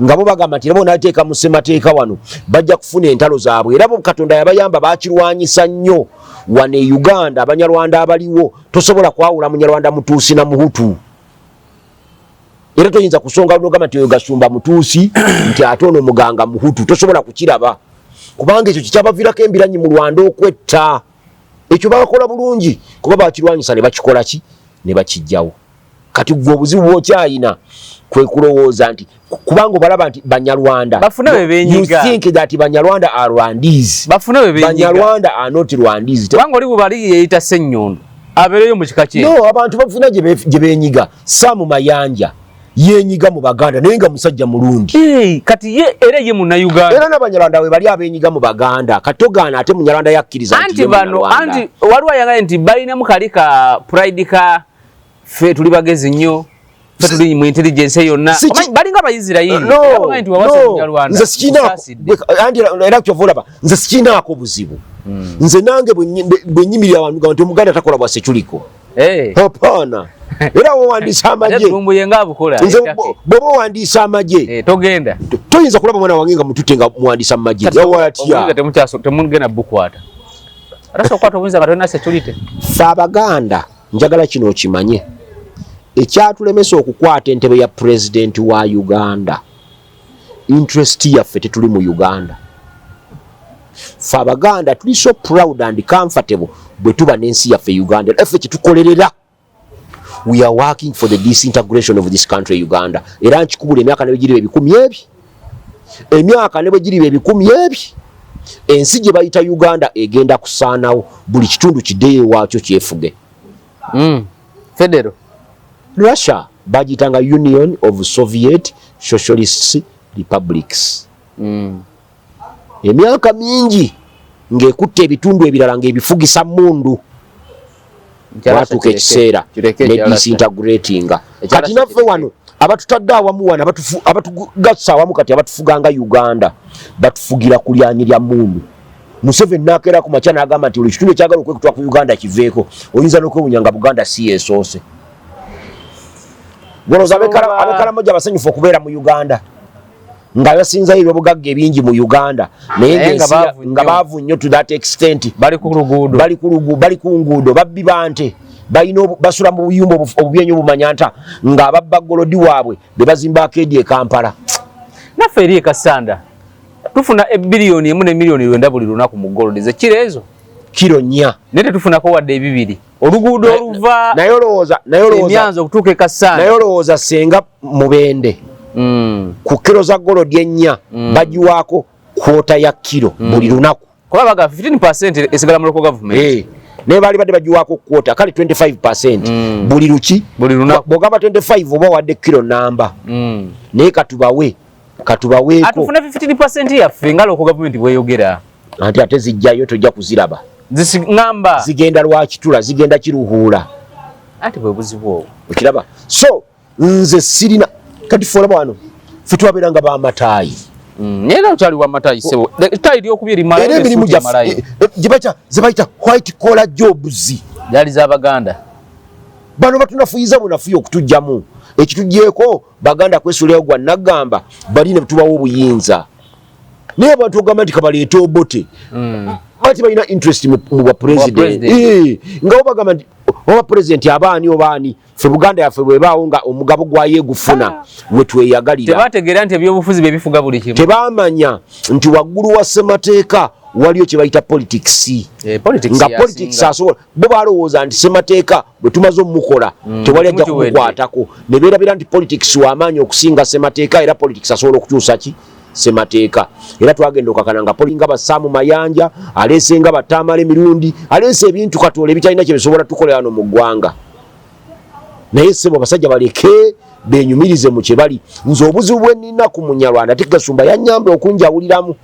nga bo bagamba nti nabo nateeka mu ssemateeka wano bajja kufuna entalo zaabwe. Era bo Katonda yabayamba, bakirwanyisa nnyo. Wano e Uganda Abanyarwanda abaliwo tosobola kwawula Munyarwanda Mutuusi na Muhutu, era toyinza kusonga nogamba nti oyo Gasumba Mutuusi, nti ate ono Muganga Muhutu. Tosobola kukiraba, kubanga ekyo kikyabaviirako embiranyi mu Rwanda okwetta. Ekyo bakola bulungi kuba bakirwanyisa ne bakikola ki, ne bakijjawo. Kati gwe obuzibu bwokyayina kwe kulowooza nti kubanga obalaba nti Banyarwanda. Bafune bwe benyiga. You think that Banyarwanda are Rwandese. Bafune bwe benyiga. Banyarwanda are not Rwandese. Kubanga oli bwebali yeeyita Sennyondo, abeereyo mu kika kye. No, abantu bafuna gye benyiga. Sam Mayanja yenyiga mu Baganda, naye nga musajja mulungi. Hey, kati ye era ye Munnayuganda. Era n'Abanyarwanda we bali abenyiga mu Baganda. Katogaana ate Munyarwanda yakkiriza nti anti ye bano Munyarwanda. Anti waliwo ayagala nti balinamu kali ka pride ka ffe tuli bagezi nnyo, ffe tuli mu intelligence yonna. Omanyi, balinga Abayisirayiri. No, Era bamanyi nti wawasa no, Omunyarwanda, nze sikinaako nkusaasidde. Anti era kyova olaba nze sikinaako buzibu. Nze nange bwe nyimirira abantu gamba nti Omuganda takola bwa seculiko. Hapana, era wowandiisa Ate amagye Lumbuye nga abukola nze e Turkey. Bw'oba owandiisa amagye, Togenda. Toyinza kulaba mwana wange nga mututte nga muwandiisa mu magye. Yawatya? Obuyinza temugenda bukwata. Ate sobola okukwata obuyinza nga tolina security. Ffe Abaganda, njagala kino okimanye, ekyatulemesa okukwata entebe ya pulezidenti wa Uganda, interest yaffe tetuli mu Uganda. Ffe Abaganda tuli so proud and comfortable bwe tuba n'ensi yaffe Uganda. Era ffe kyetukolerera, we are working for the disintegration of this country Uganda. Era nkikubula, emyaka ne bwe giriba 1000 ebi, emyaka ne bwe giriba 1000 ebi, ensi gye bayita Uganda egenda kusaanawo, buli kitundu kiddeyo ewaakyo kyefuge. Federal. Russia bagiyitanga Union of Soviet Socialist Republics. Emyaka mingi ng'ekutta ebitundu ebirala ng'ebifugisa mundu, watuuka ekiseera Kireke ne ekya Russia. disintegratinga. Ekya Kati Russia naffe kireke. wano abatutadde awamu wano, abatugassa awamu, kati abatufuganga Uganda batufugira ku lyanyi lya mundu. Museveni nakeera ku makya n'agamba nti buli kitundu ekyagala okwekutwa ku Uganda kiveeko. Oyinza n'okwewunya nga Buganda si yeesoose. Golooza Abekalamoja abasanyufu okubeera mu Uganda, nga basinzayo ebyobugagga ebingi mu Uganda, naye Naye nga ng'ensi baavu nga nnyo. baavu nnyo to that extent. Bali ku luguudo. Bali ku nguudo, babbi bante, balina basula mu buyumba obubi ennyo, bumanya nta ng'ababba gold waabwe be bazimba arcade e Kampala. Naffe eri e Kassanda tufuna ebbiliyoni 1 ne miliyoni 9 buli lunaku mu gold ze kiro ezo. Kiro 4. Naye tetufunako wadde ebibiri. Oluguudo oluva Naye olowooza Emyanzo okutuuka e Kassanda. Naye olowooza senga Mubende ku kiro za gold 4 bagiwaako quarter ya kiro buli lunaku. Kuba baga 15% esigala mu local government. Eh, naye baali badde bagiwaako quarter, kale 25% buli luki? Buli lunaku. Bw'ogamba 25 oba wadde kiro namba. Naye katubaweeko. Atufune 15% yaffe nga local government bweyogera. Anti ate zijjayo, tojja kuziraba. Ngamba Zigenda Lwakitula, zigenda Kiruhuula. Ati bwe buzibu obwo. Okiraba? So nze sirina. Kati fe olaba wano fe twabeeranga bamataayi. Naye era okyali wa matayi ssebo. Ttayi lyokubiri limalayo Era emirimu n'essuuti gyaffe emalayo. Gye bayita white collar jobs Gyali z'Abaganda. Bano batunafuyiza bunafuya okutugjamu ekitugyeko Baganda kwesuulirayo gwa naggamba bali ne tubawa obuyinza, naye abantu ogamba nti kabaleete Obote, bati balina interest mu bwa president. President. Eh, nga bo bagamba nti oba president abaani obaani, ffe Buganda yaffe bwebaawo nga omugabo gwayo egufuna we tweyagalira. Tebategeera nti ebyobufuzi bye bifuga buli kimu. Tebamanya nti waggulu wa ssemateeka Waliyo kye bayita politics. Politics nga yasinga. Politics asobola, bo balowooza nti semateeka bwe tumaze omukola tewali ajja Mukiwedde. kumukwatako, ne beerabira nti politics w'amaanyi okusinga semateeka, era politics asobola okukyusa ki semateeka. Era twagenda okakana nga nga basaamu Mayanja aleese, nga batamala emirundi aleese ebintu katoola ebitalina kye bisobola tukolera wano mu ggwanga. Naye ssebo, abasajja baleke benyumirize mu kye bali. Nze obuzibu bwe nnina ku Munyarwanda, ate Gasumba yanyamba okunjawuliramu,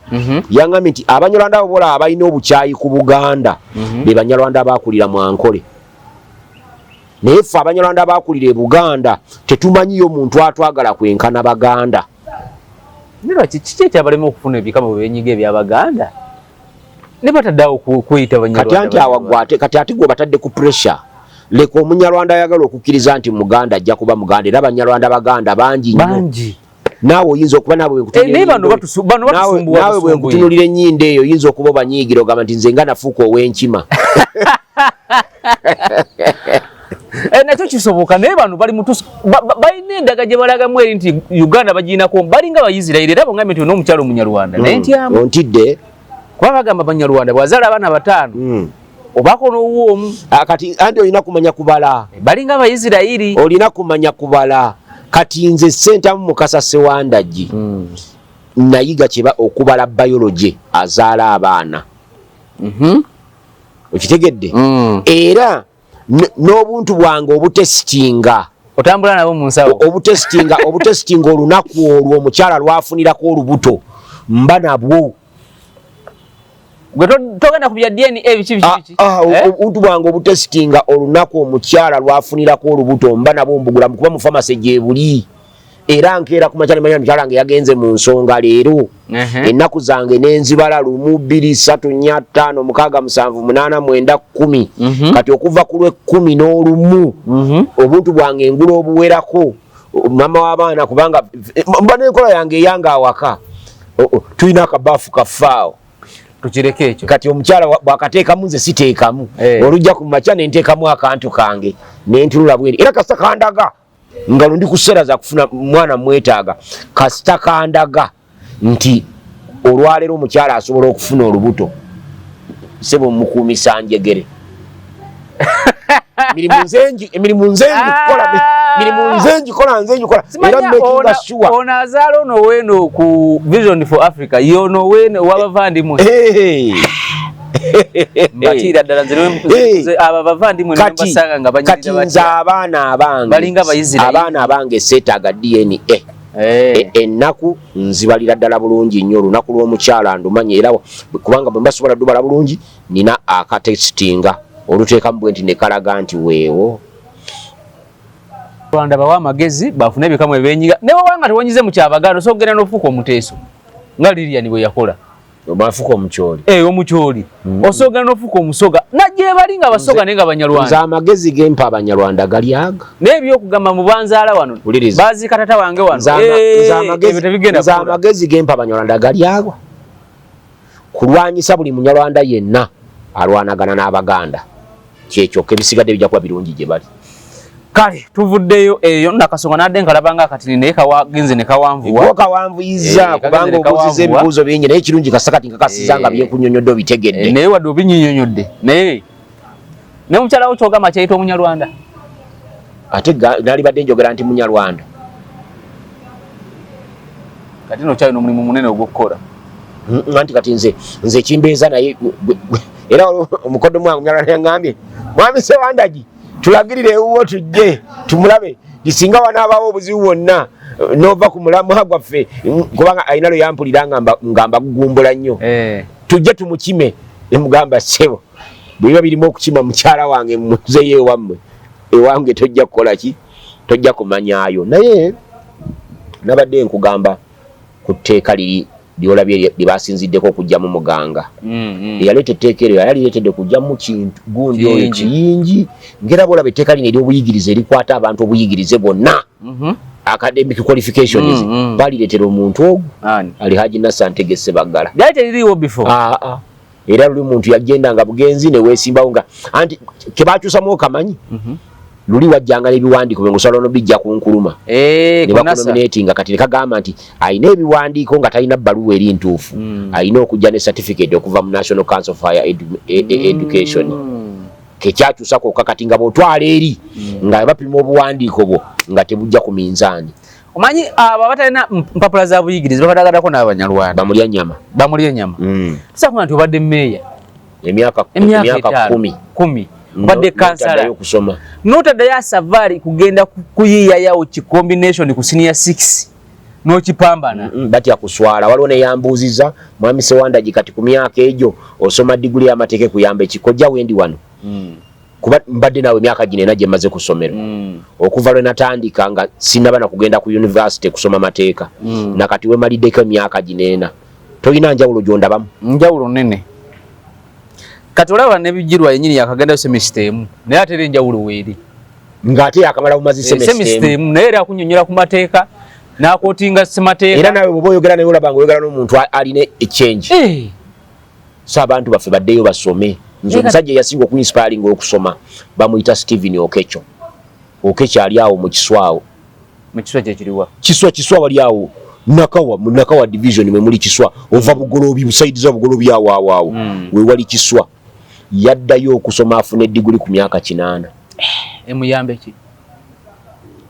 yaŋŋambye nti Abanyarwanda abo bolaba balina obukyayi ku Buganda, be Banyarwanda abakulira mu Ankole. Naye ffe Abanyarwanda abakulira e Buganda tetumanyiyo muntu atwagala kwenkana Baganda. Naye lwaki, kiki ekyabalema okufuna ebika bwe benyiga ebyabaganda ne bataddeawo kweyita Kati Banyarwanda? Anti awagwate kati ate gwe batadde ku pressure. Leka Omunyarwanda ayagala okukkiriza nti Muganda ajja kuba Muganda, era Abanyarwanda Baganda bangi nnyo. Bangi. Naawe oyinza okuba naawe Eh, naye bano bano batusumbuwa naawe bwe busumbuyi. nkutunulira ennyindo eyo, oyinza okuba obanyiigira, ogamba nti nze nga nafuuka ow'enkima. Eh, nakyo kisoboka, naye bano bali mutusu balina endaga gye balagamu eri nti Uganda bagirinako, balinga Bayisirayiri. Era bongambye nti n'omukyalo Omunyarwanda naye ntyamu Ontidde. Kuba bagamba Banyarwanda bwazaala abaana bataano, obaako n'owuwo omu. Ah, kati anti olina kumanya kubala. Balinga Abayisirayiri. Olina kumanya kubala. Kati nze Sentamu Mukasa Sewandagi nayiga kyeba okubala biology azaala abaana. Okitegedde? Era n'obuntu bwange obutesitinga Otambula nabo mu nsawo. Obutesitinga olunaku olwo omukyala lwafunirako olubuto, mba nabwo. Gwe togenda ku bya DNA biki biki biki? Ah, Eh? Obuntu bwange obutesitinga olunaku omukyala lwafunirako olubuto mba nabwo, mbugula kuba mu famasi gyebuli, era nkeera ku makya nemanya mukyala wange yagenze mu nsonga leero. Ennaku zange nenzibala: 1, 2, 3, 4, 5, 6, 7, 8, 9, 10. Kati okuva ku lw'e11 obuntu bwange engula obuwerako mama w'abaana, kubanga mba n'enkola yange eyange awaka. Tulina akabaafu kafaawo. Tukireke ekyo. Kati omukyala bw'akateekamu, nze siteekamu. Olujja ku makya nenteekamu akantu kange nentunula bweri, era kasita kandaga nga lundi kuseera za kufuna mwana mwetaaga, kasita kandaga nti olwaleero omukyala asobola okufuna olubuto, sebo mukuumisa njegere. Emirimu nze ngikola, mirimu nze ngikola, nze ngikola era making sure. Ono azaala ono weeno ku Vision for Africa, yono weeno wabavandimwe. Mbatiira ddala nze abo abavandimwe nembasanga nga Kati nze abaana abange Balinga Abayisirayiri. Abaana abange seetaaga DNA. Ennaku nzibalira ddala bulungi nnyo. Olunaku lw'omukyala ndumanye, era kubanga bwe mbasobola dubala bulungi, nina akatesitinga oluteekamu bwe nti nekalaga nti weewo. Rwanda bawa amagezi bafune ebikamu ebenyiga, ne wabanga tewanyize mu kyabaganda, osobola okugenda n'ofuuka omuteeso nga Lilian bwe yakola. Bafuuka omukyoli. Eh, omukyoli. Osobola okugenda n'ofuuka omusoga najje bali nga basoga naye nga Nze Banyarwanda. Amagezi gempa abanyarwanda gali aga. Naye ebyokugamba mubanzaala wano, Wuliriza. baziika tata wange wano. Nze Ebyo tebigenda nze kukola. Amagezi gempa abanyarwanda gali agwa kulwanyisa buli Munyarwanda yenna alwanagana n'Abaganda, kyekyokka. Ebisigadde bijja kuba birungi gye bali. Kale tuvuddeyo eyo nakasonga nadde nkalaba nga akatini, naye kawagenze ne kawanvuwa. Gwo kawanvuyiza. Eh, Kubanga kagenze ne obuuziza kawanvuwa. Ebibuuzo bingi, naye kirungi kasa kati nkakasiza nga byenkunyonyodde obitegedde. Naye wadde obinyinyonyodde, naye ne mukyala wo kyogamba kyayita Omunyarwanda. Ate nalibadde njogera nti Munyarwanda. Kati no kyalina omulimu munene ogw'okukola. Anti kati nze ekimbeeza naye era omukodo mwange Munyarwanda yaŋŋambye, "Mwami Sewandagi, tulagirire ewuwo tujje tumulabe, singa wanaabaawo obuzibu bwonna nova ku mulamwa gwaffe," kubanga alina lwe yampulira nga mbagugumbula nnyo, "tujje tumukime." Nemugamba, "Ssebo, bwe biba birimu okukima mukyala wange, muzeyo ewammwe, ewange tojja kukola ki, tojja kumanyaayo." Naye nabadde nkugamba ku tteeka liri lyolabye lye basinziddeko okugyamu muganga. Eyaleeta etteeka eryo yali alireetedde kugyamu kintu gundi oyo. Kiyingi. Kiyingi. Ngera bwolaba etteeka lino ery'obuyigirize erikwata abantu obuyigirize bwonna, academic qualifications, balireetera omuntu ogwo. Ani? Ali Haji Nasser Ntege Sebaggala. Lyali teririiwo before? Ah, ah. Era luli muntu yagendanga bugenzi neweesimbawo, nga anti kebakyusamu okamanyi. Luli wajjanga n'ebiwandiiko bye ng'osobola n'obijja ku Nkuruma ne bakunominatinga. Kati ne kagamba nti alina ebiwandiiko nga talina bbaluwa eri ntuufu, alina okujja ne certificate okuva mu National Council of Higher Education. Kekyakyusa kwokka. Kati nga bw'otwala eri nga bapima obuwandiiko bwo nga tebujja ku minzaani. Omanyi abo abatalina mpapula za buyigirize babalagalako n'Abanyarwanda. Bamulya nyama. Bamulya ennyama. Tusobola kuba nti obadde meeya emyaka emyaka emyaka 5, 10. 10, obadde kansala. Notaddayo okusoma. Notaddayo asavaali kugenda kuyiiyayawo ki combination ku senior 6 n'okipambana. Batya kuswala. Waliwo neyambuuziza, "Mwami Sewandagi, kati ku myaka egyo osoma diguli y'amateeka ekuyamba ekikojja wendi wano?" Kuba mbadde naawe emyaka gino ena gye mmaze ku ssomero, okuva lwe natandika nga sinnaba na kugenda ku university kusoma mateeka, nakati wemaliddeko emyaka gino ena, tolina njawulo gyondabamu? Njawulo nene. Kati olaba nebijirwa yenyini yakagendayo semester emu, naye ate era enjawulo weeri. Ng'ate yakamala bumazi semester semester emu. Emu, naye era akunyonyola ku mateeka n'akootinga semateeka. Era naawe bw'oba oyogera naye olaba nga oyogera n'omuntu alina echange. So abantu baffe baddeyo basome. Nze omusajja eyasinga okuinspiringa okusoma bamuyita Stephen Okecho. Okecho ali awo mu Kiswawo. Mu Kiswa kyekiriwa? Kiswa, Kiswa wali awo Nakawa, mu Nakawa division mwe muli Kiswa. Ova Bugolobi, busaidiza Bugolobi awo awo awo we wali Kiswa. Yaddayo okusoma afuna ediguli ku myaka 80. Emuyambe ki?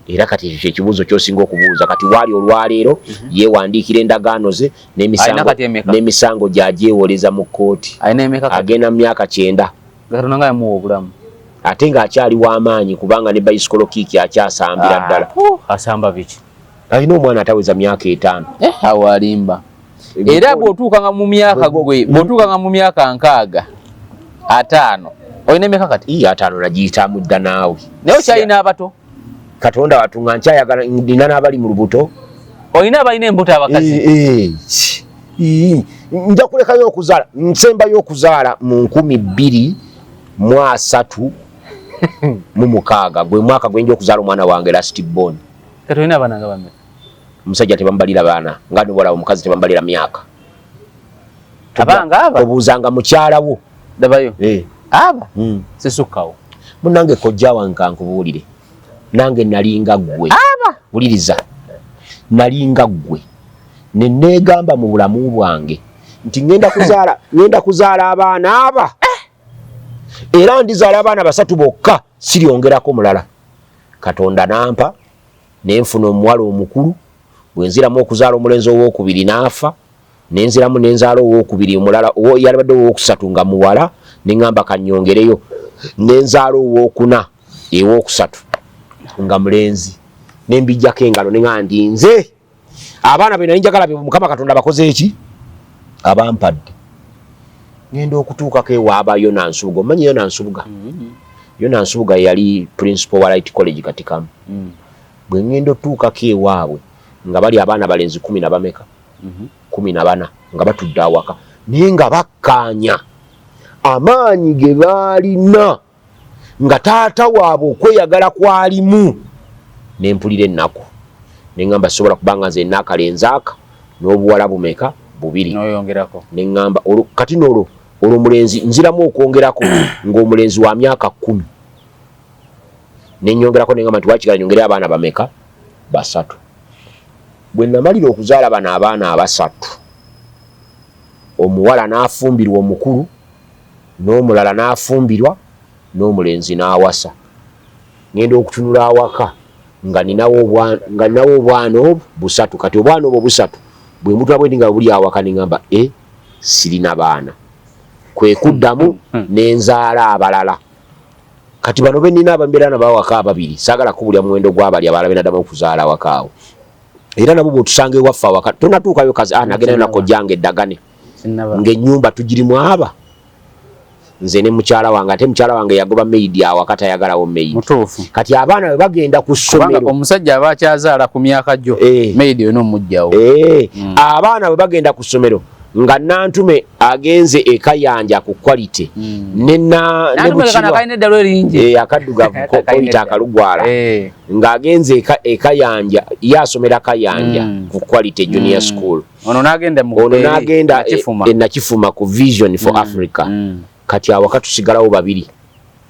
Era kati ekyo kyekibuuzo kyosinga okubuuza. Kati waali olwaleero yeewandiikira endagaano ze Alina kati emeka? n'emisango gyagyewoleza mu kkooti. Alina emeka kati? Agenda mu myaka 90. Katonda nga yamuwa obulamu. Ate ng'akyali w'amaanyi, kubanga ne bicycle kick akyasambira ddala. Asamba biki? Alina omwana ataweza myaka 5. Awo alimba. Era bw'otuukanga mu myaka gwe, bw'otuukanga mu myaka 65, olina emeka kati? Iye, 50 nagiyitamu dda naawe. Naye okyalina abato? Katonda watu, nga nkyayagala, nina n'abali mu lubuto. Olina abalina embuto abakazi? Eh, eh, nja kulekayo okuzaala, nsembayo okuzaala mu 2036, gwe mwaka gwenja okuzaala omwana wange last born. Kati olina abaana nga bameka? Omusajja tebamubalira baana, nga nobalaba omukazi tebamubalira myaka. Abanga aba? Obuuzanga mukyala wo. Dabayo. Eh. Aba sisukkawo. Munange, kojja wange, kankubuulire, nange nalinga ggwe. Aba. Wuliriza, nalinga ggwe ne neegamba mu bulamu bwange nti ngenda kuzaala abaana aba, era ndizaala abaana basatu bokka, siryongerako mulala. Katonda nampa nenfuna omuwala omukulu. Bwe nziramu okuzaala omulenzi owokubiri n'afa, nenziramu nenzaala owokubiri omulala yalibadde owokusatu nga muwala, neŋŋamba kanyongereyo, nenzaala owokuna ewokusatu nga mulenzi, nembijjako engalo, neŋŋamba nti nze abaana be nali njagala be Mukama Katonda bakoze eki abampadde. Ngenda okutuukako ewaaba Yona Nsubuga. Omanyi Yona Nsubuga? Yona Nsubuga yali principal wa Light College Katikamu. Bwe ngenda otuukako ewaabwe nga bali abaana balenzi kumi na bameka, 14, nga batudde awaka, naye nga bakkaanya amaanyi ge baalina nga taata waabwe okweyagala kwalimu, nempulira ennaku, neŋŋamba sobola kubanga nze naakalenzi aka n'obuwala bumeka? Bubiri. Noyongerako. Neŋŋamba kati nolwo olwo omulenzi nziramu okwongerako ng'omulenzi wa myaka 10, nenyongerako, neŋŋamba nti wakigala nyongere abaana bameka? Basatu. Bwe namalira okuzaala bano abaana abasatu, omuwala n'afumbirwa omukulu, n'omulala n'afumbirwa, n'omulenzi n'awasa, ngenda okutunula awaka nga ninawo obwana obwo busatu. Kati obwana obwo busatu bwe mbutula bwendi nga buli awaka, neŋŋamba e sirina baana. Kwe kuddamu nenzaala abalala. Kati bano benina abambeera nabo awaka ababiri, saagala kubulya muwendo gw'abali abalala benaddamu okuzaala awaka awo. Era nabo bw'otusanga ewaffe awaka tonatuukayo kazi, ah, nagendayo nakojjange eddagane ng'ennyumba tugirimu aba nze ne mukyala wange, ate mukyala wange yagoba maid awaka, tayagalawo maid. Mutuufu. Kati abaana bwe bagenda ku ssomero, omusajja aba akyazaala ku myaka gyo, maid olina omugjawo. Abaana bwe bagenda ku ssomero nga Nantume agenze ekayanja ku Quality akaddugavu koyita akalugwala, ng'agenze ekayanja, ye asomera Kayanja ku Quality Junior School. Ono n'agenda ono n'agenda e Nakifuma ku Vision for Africa. Kati awaka tusigalawo babiri.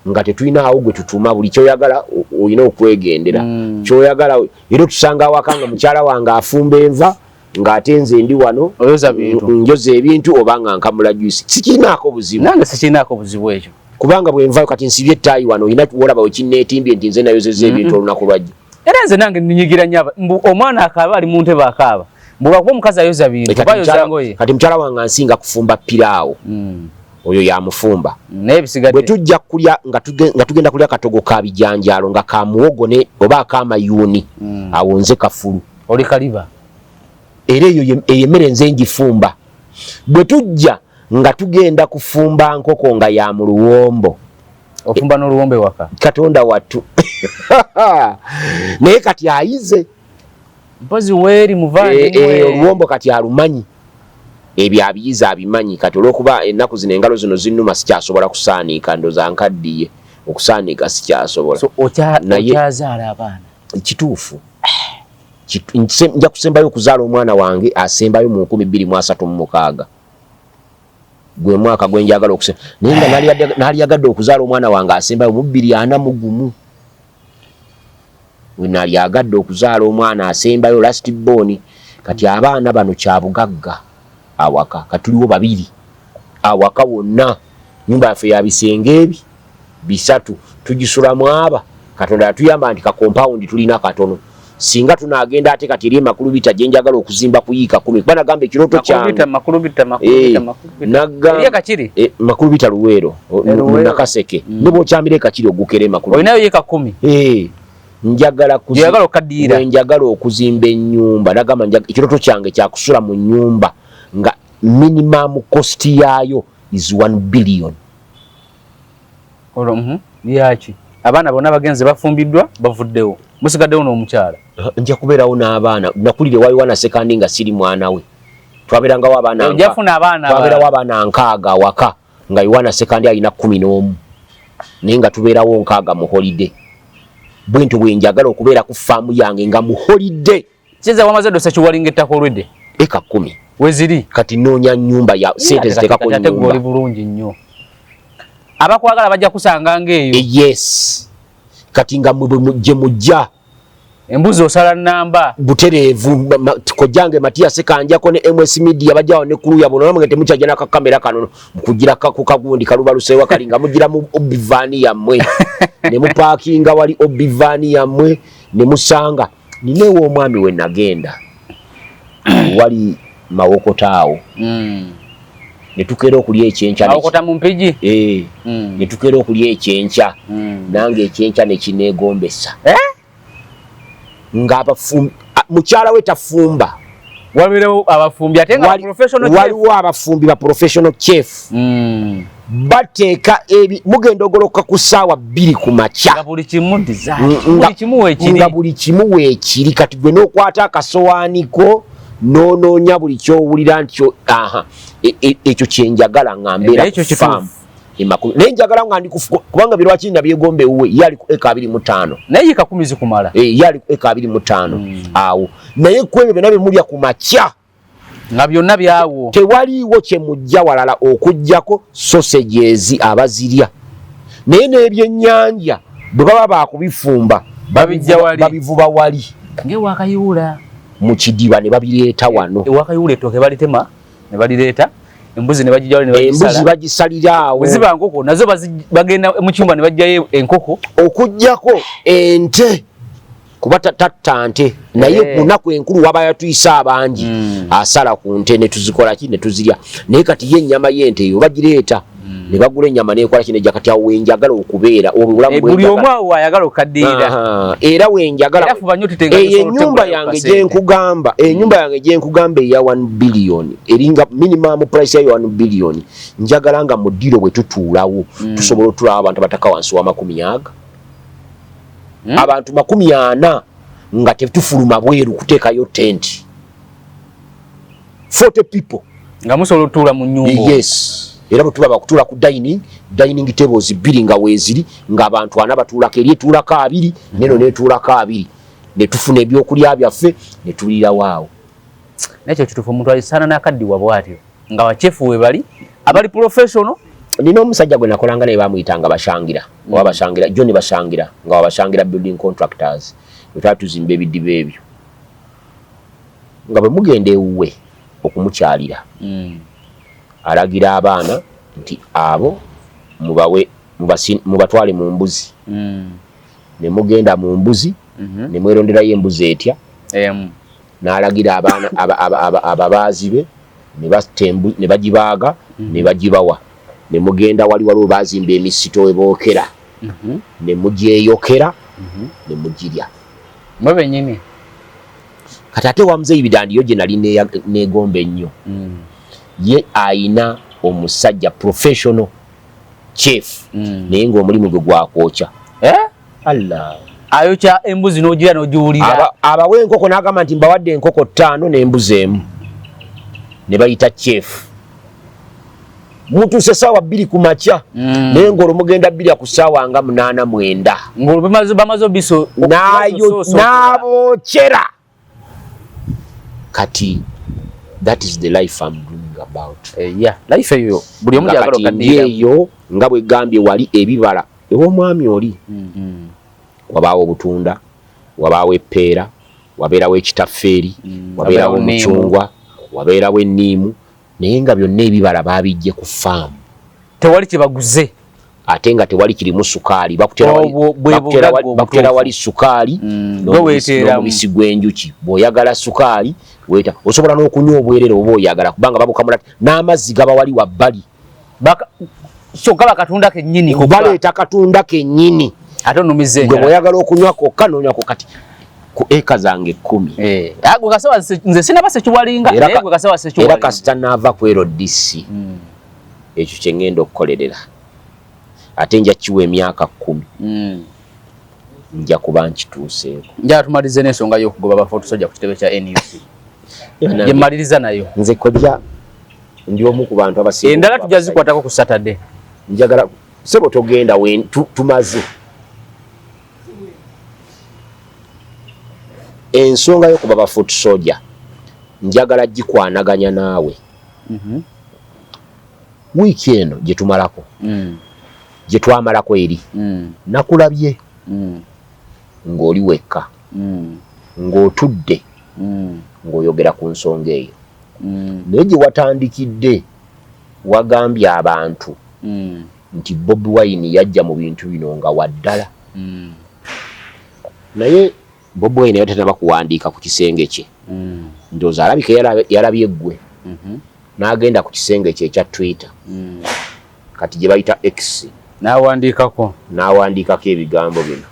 Nga tetulina awo gwe tutuma, buli kyoyagala olina okwegendera. Kyoyagala era otusanga awaka nga mukyala wange afumba enva, ng'ate nze ndi wano Oyoza bintu. Njoza ebintu oba nga nkamula juice. Sikirinaako buzibu. Nange sikirinaako buzibu ekyo. Kubanga bwenvayo kati nsibye ettaayi wano, olina wolaba wekinneetimbye nti nze nayozezza ebintu olunaku lwajja. Era nze nange ninyigira nnyo mbu omwana akaaba, ali mu ntebe akaaba, mbu lwakuba omukazi ayoza bintu Kati oba ayoza ngoye. Kati mukyala wange ansinga kufumba piraawo. Oyo yamufumba. Naye Bwe ebisigadde tujja kulya nga tugenda kulya katogo ka bijanjaalo nga ka muwogo ne oba akamayuuni, awo nze kafulu. Oli kaliba. Era eyo eyo emmere nze ngifumba. Bwe tujja nga tugenda kufumba nkoko nga ya mu luwombo. Ofumba n'oluwombo ewaka? Katonda wattu, naye kati ayize. Mpozi weeri muvandimwe. Oluwombo kati alumanyi, ebyo abiyize, abimanyi. Kati olwokuba ennaku zino engalo zino zinnuma, sikyasobola kusaaniika, ndoza nkaddiye, okusaaniika sikyasobola. So okyazaala abaana? Kituufu. Nja kusembayo okuzaala omwana wange asembayo mu 2036, gwe mwaka gwe njagala okuse, naye nga naliyagadde okuzaala omwana wange asembayo mu 2041, we nalyagadde okuzaala omwana asembayo, last born. Kati abaana bano kyabugagga awaka. Katuliwo babiri awaka wonna. Nyumba yaffe ya bisenge ebi 3, tugisulamu aba. Katonda yatuyamba nti ka compound tulina katono. Singa tunagenda ate kati eri emakulubita gye njagala okuzimba ku yiika 10, kuba nagamba ekirooto Makulubita? kyange. Makulubita, Makulubita, Makulubita. Nagamba Eri Kakiri? Makulubita Luweero. E Luweero. Nakaseke. Ne bwokyamira ekakiri ogukera emakulu. Olinayo yiika 10? Eh, njagala Gy'oyagala okukaddiira. Bwe njagala okuzimba ennyumba, nagamba ekirooto kyange kyakusula mu nnyumba nga minimum cost yaayo is 1 billion. Olwo yaki abaana bonna bagenze, bafumbiddwa, bavuddewo, musigaddewo n'omukyala? Nja kubeerawo n'abaana. Nakulira ewa Yowana Sekandi nga siri mwana we. Twabeerangawo abaana Ojja funa abaana twabeerawo abaana 60 awaka, nga Yowana Sekandi alina 11, naye nga tubeerawo 60 mu holiday. Bwentyo bwe njagala okubeera ku faamu yange nga mu holiday. Kiza wamaze dosa kiwalinga ettaka olwedde? Eka 10. Weziri? Kati noonya nnyumba ya sente ziteekako Kati ate gwe oli nnyumba. Bulungi nnyo, abakwagala bajja kusanga ng'eyo. Yes, kati nga mwe bwe gye mujja. Embuzi osala namba. Butereevu. Kojjange Matias Kanjako ne MS Media bajjawo ne crew yabwe namwe, temukyajja n'akakamera kano kugira ku kagundi kalubaluseewa kali, nga mugira mu OB van yammwe ne mupaakinga wali OB van yammwe ne musanga. Nina omwami we nagenda wali Mawokota awo ne tukeera okulya ekyenkya. Mawokota mu Mpigi? Eh, ne tukeera okulya ekyenkya, nange ekyenkya ne kineegombesa. Eh? Ng'abafumbi, mukyala we tafumba. Wabeerewo abafumbi ate nga professional chef. Waliwo abafumbi ba professional chef. Bateeka ebi mugenda ogoloka ku ssaawa 2 ku makya. Nga buli kimu design. Buli kimu weekiri. Nga buli kimu weekiri. Kati gwe n'okwata akasowaaniko n'onoonya buli ky'owulira nti aha, ekyo kyenjagala nga mbeera Ekyo ku kituufu. farm Emakulu. Naye njagala nga ndi kubanga birwaki nabyegomba ewuwe, ye ali ku eka 25. Naye yiika 10 zikumala. Eh, ye ali ku eka 25 awo, naye ku ebyo byonna bye mulya ku makya nga byonna byawo. Tewaliiwo kye mujja walala okuggyako sausages abazirya, naye n'ebyennyanja bwe baba bakubifumba Babijja wali. Babivuba wali. Ng'ewakayiwula. Mu kidiba ne babireeta wano. Ewakayiwula ettooke balitema ne balireeta, embuzi ne bagijjawo ne Embuzi bagisala. Bagisalira awo. Bwe ziba nkoko nazo bagenda mu cyumba ne baggyayo enkoko. Okuggyako ente, kuba tatta nte, naye ku nnaku enkulu waba yatuyise abangi, asala ku nte ne tuzikola ki ne tuzirya. Naye kati ye ennyama y'ente eyo bagireeta ne bagula ennyama nekola ki nejja. Kati awo wenjagala okubeera, obwo bulamu Eh, buli bwenjagala. omu awo ayagala okukaddiira. Aha, era wenjagala. Era fuba nnyo tutenga Eyo osobola ennyumba otegulayo yange kasente. gyenkugamba, ennyumba yange gyenkugamba eya 1 billion, eringa minimum price yayo 1 billion. Njagala nga mu ddiro bwe tutuulawo tusobola otulawo abantu abataka wansi wa makumi aga, abantu 40, nga tetufuluma bweru kuteekayo tenti, 40 people. Nga musobola otuula mu nnyumba. Yes, era bwe tuba bakutuula ku dining tables bbiri nga weeziri, ng'abantu 40 batuulako, eri etuulako 20, neno netuulako 20, ne tufuna ebyokulya byaffe ne tuliirawo awo. Nakyo kituufu, omuntu alisaana n'akaddiwa bw'atyo nga ba chef we bali abali professional. Nina omusajja gwe nakolanga naye, bamuyitanga Bashangira oba Bashangira John Bashangira, nga wabashangira building contractors, bwe twali tuzimba ebidiba ebyo, nga bwe mugenda ewuwe okumukyalira, alagira abaana nti abo mubawe mubatwale mu mbuzi. Ne mugenda mu mbuzi, ne mweronderayo embuzi etya. Emu. N'alagira abaana ababaazi be ne batta ne bagibaaga ne bagibawa, ne mugenda wali waliwo bazimba emisito we bookera, ne mugyeyokera ne mugirya. Mwe bennyini. Kati ate wa Muzeeyi Bidandiyo gye nali neegomba ennyo, ye ayina omusajja professional chef, naye ng'omulimu gwe gwakwokya. Eh? Allah. Ayokya embuzi n'ogira n'ogiwulira. Abawa enkoko n'agamba nti mbawadde enkoko 5 n'embuzi emu, ne bayita chef, mutuuse saawa 2 ku makya, naye ng'olwo mugenda 2 ku ssaawa nga 8, 9. Ng'olwo bamaze obiso. Nayo n'abookera. Kati that is the life I'm dreaming about. Yeah, life eyo buli omu Nga gyagala. Kati ndi Okaddiira. eyo nga bwe gambye wali ebibala ew'omwami oli, wabaawo obutunda, wabaawo eppeera, wabeerawo ekitaffeeri, wabeerawo wabeerawo nniimu. Omucungwa, wabeerawo enniimu, naye nga byonna ebibala baabijje ku faamu. Tewali kyebaguze. Ate nga tewali kirimu sukaali. Bakutera Obwo bwe bugagga obutuufu. Bakutera wali sukaali Gwe weeteeramu. n'omubisi gw'enjuki. Bw'oyagala sukaali weeta, osobola n'okunywa obwerere oba oyagala, kubanga babukamula n'amazzi gaba wali wabbali. Kyokka bakatunda kennyini kokka. Baleeta katunda kennyini. Ate onumiza Gwe enjala. bw'oyagala okunywa kokka n'onywako. Kati ku eka zange 10, Eh, ah, gwe kasewa nze sinaba sekiwalinga, Era naye gwe kasewa era sekiwalinga. Kasita naava ku LDC, ekyo kye ŋŋenda okukolerera, ate nja kiwa emyaka 10, nja kuba nkituuseeko. Njala tumalirize n'ensonga y'okugoba ba foot soldier ku kitebe kya NUP, gye mmaliriza nayo. Nze kojja ndi omu ku bantu abasinga Endala okuba tujja abasajja. zikwatako ku Saturday. Njagala sebo togenda tumaze ensonga y'okuba ba foot soldier, njagala gikwanaganya naawe. Wiiki eno gye tumalako, gye twamalako eri, nakulabye ng'oli wekka, ng'otudde, ng'oyogera ku nsonga eyo, naye gye watandikidde wagambye abantu nti Bobi Wine yajja mu bintu bino nga waddala, naye Bobi Wine yali tanaba kuwandiika ku kisenge kye. Ndowooza alabika yalabye ggwe, n'agenda ku kisenge kye ekya Twitter, kati gye bayita X, N'awandiikako. N'awandiikako ebigambo bino.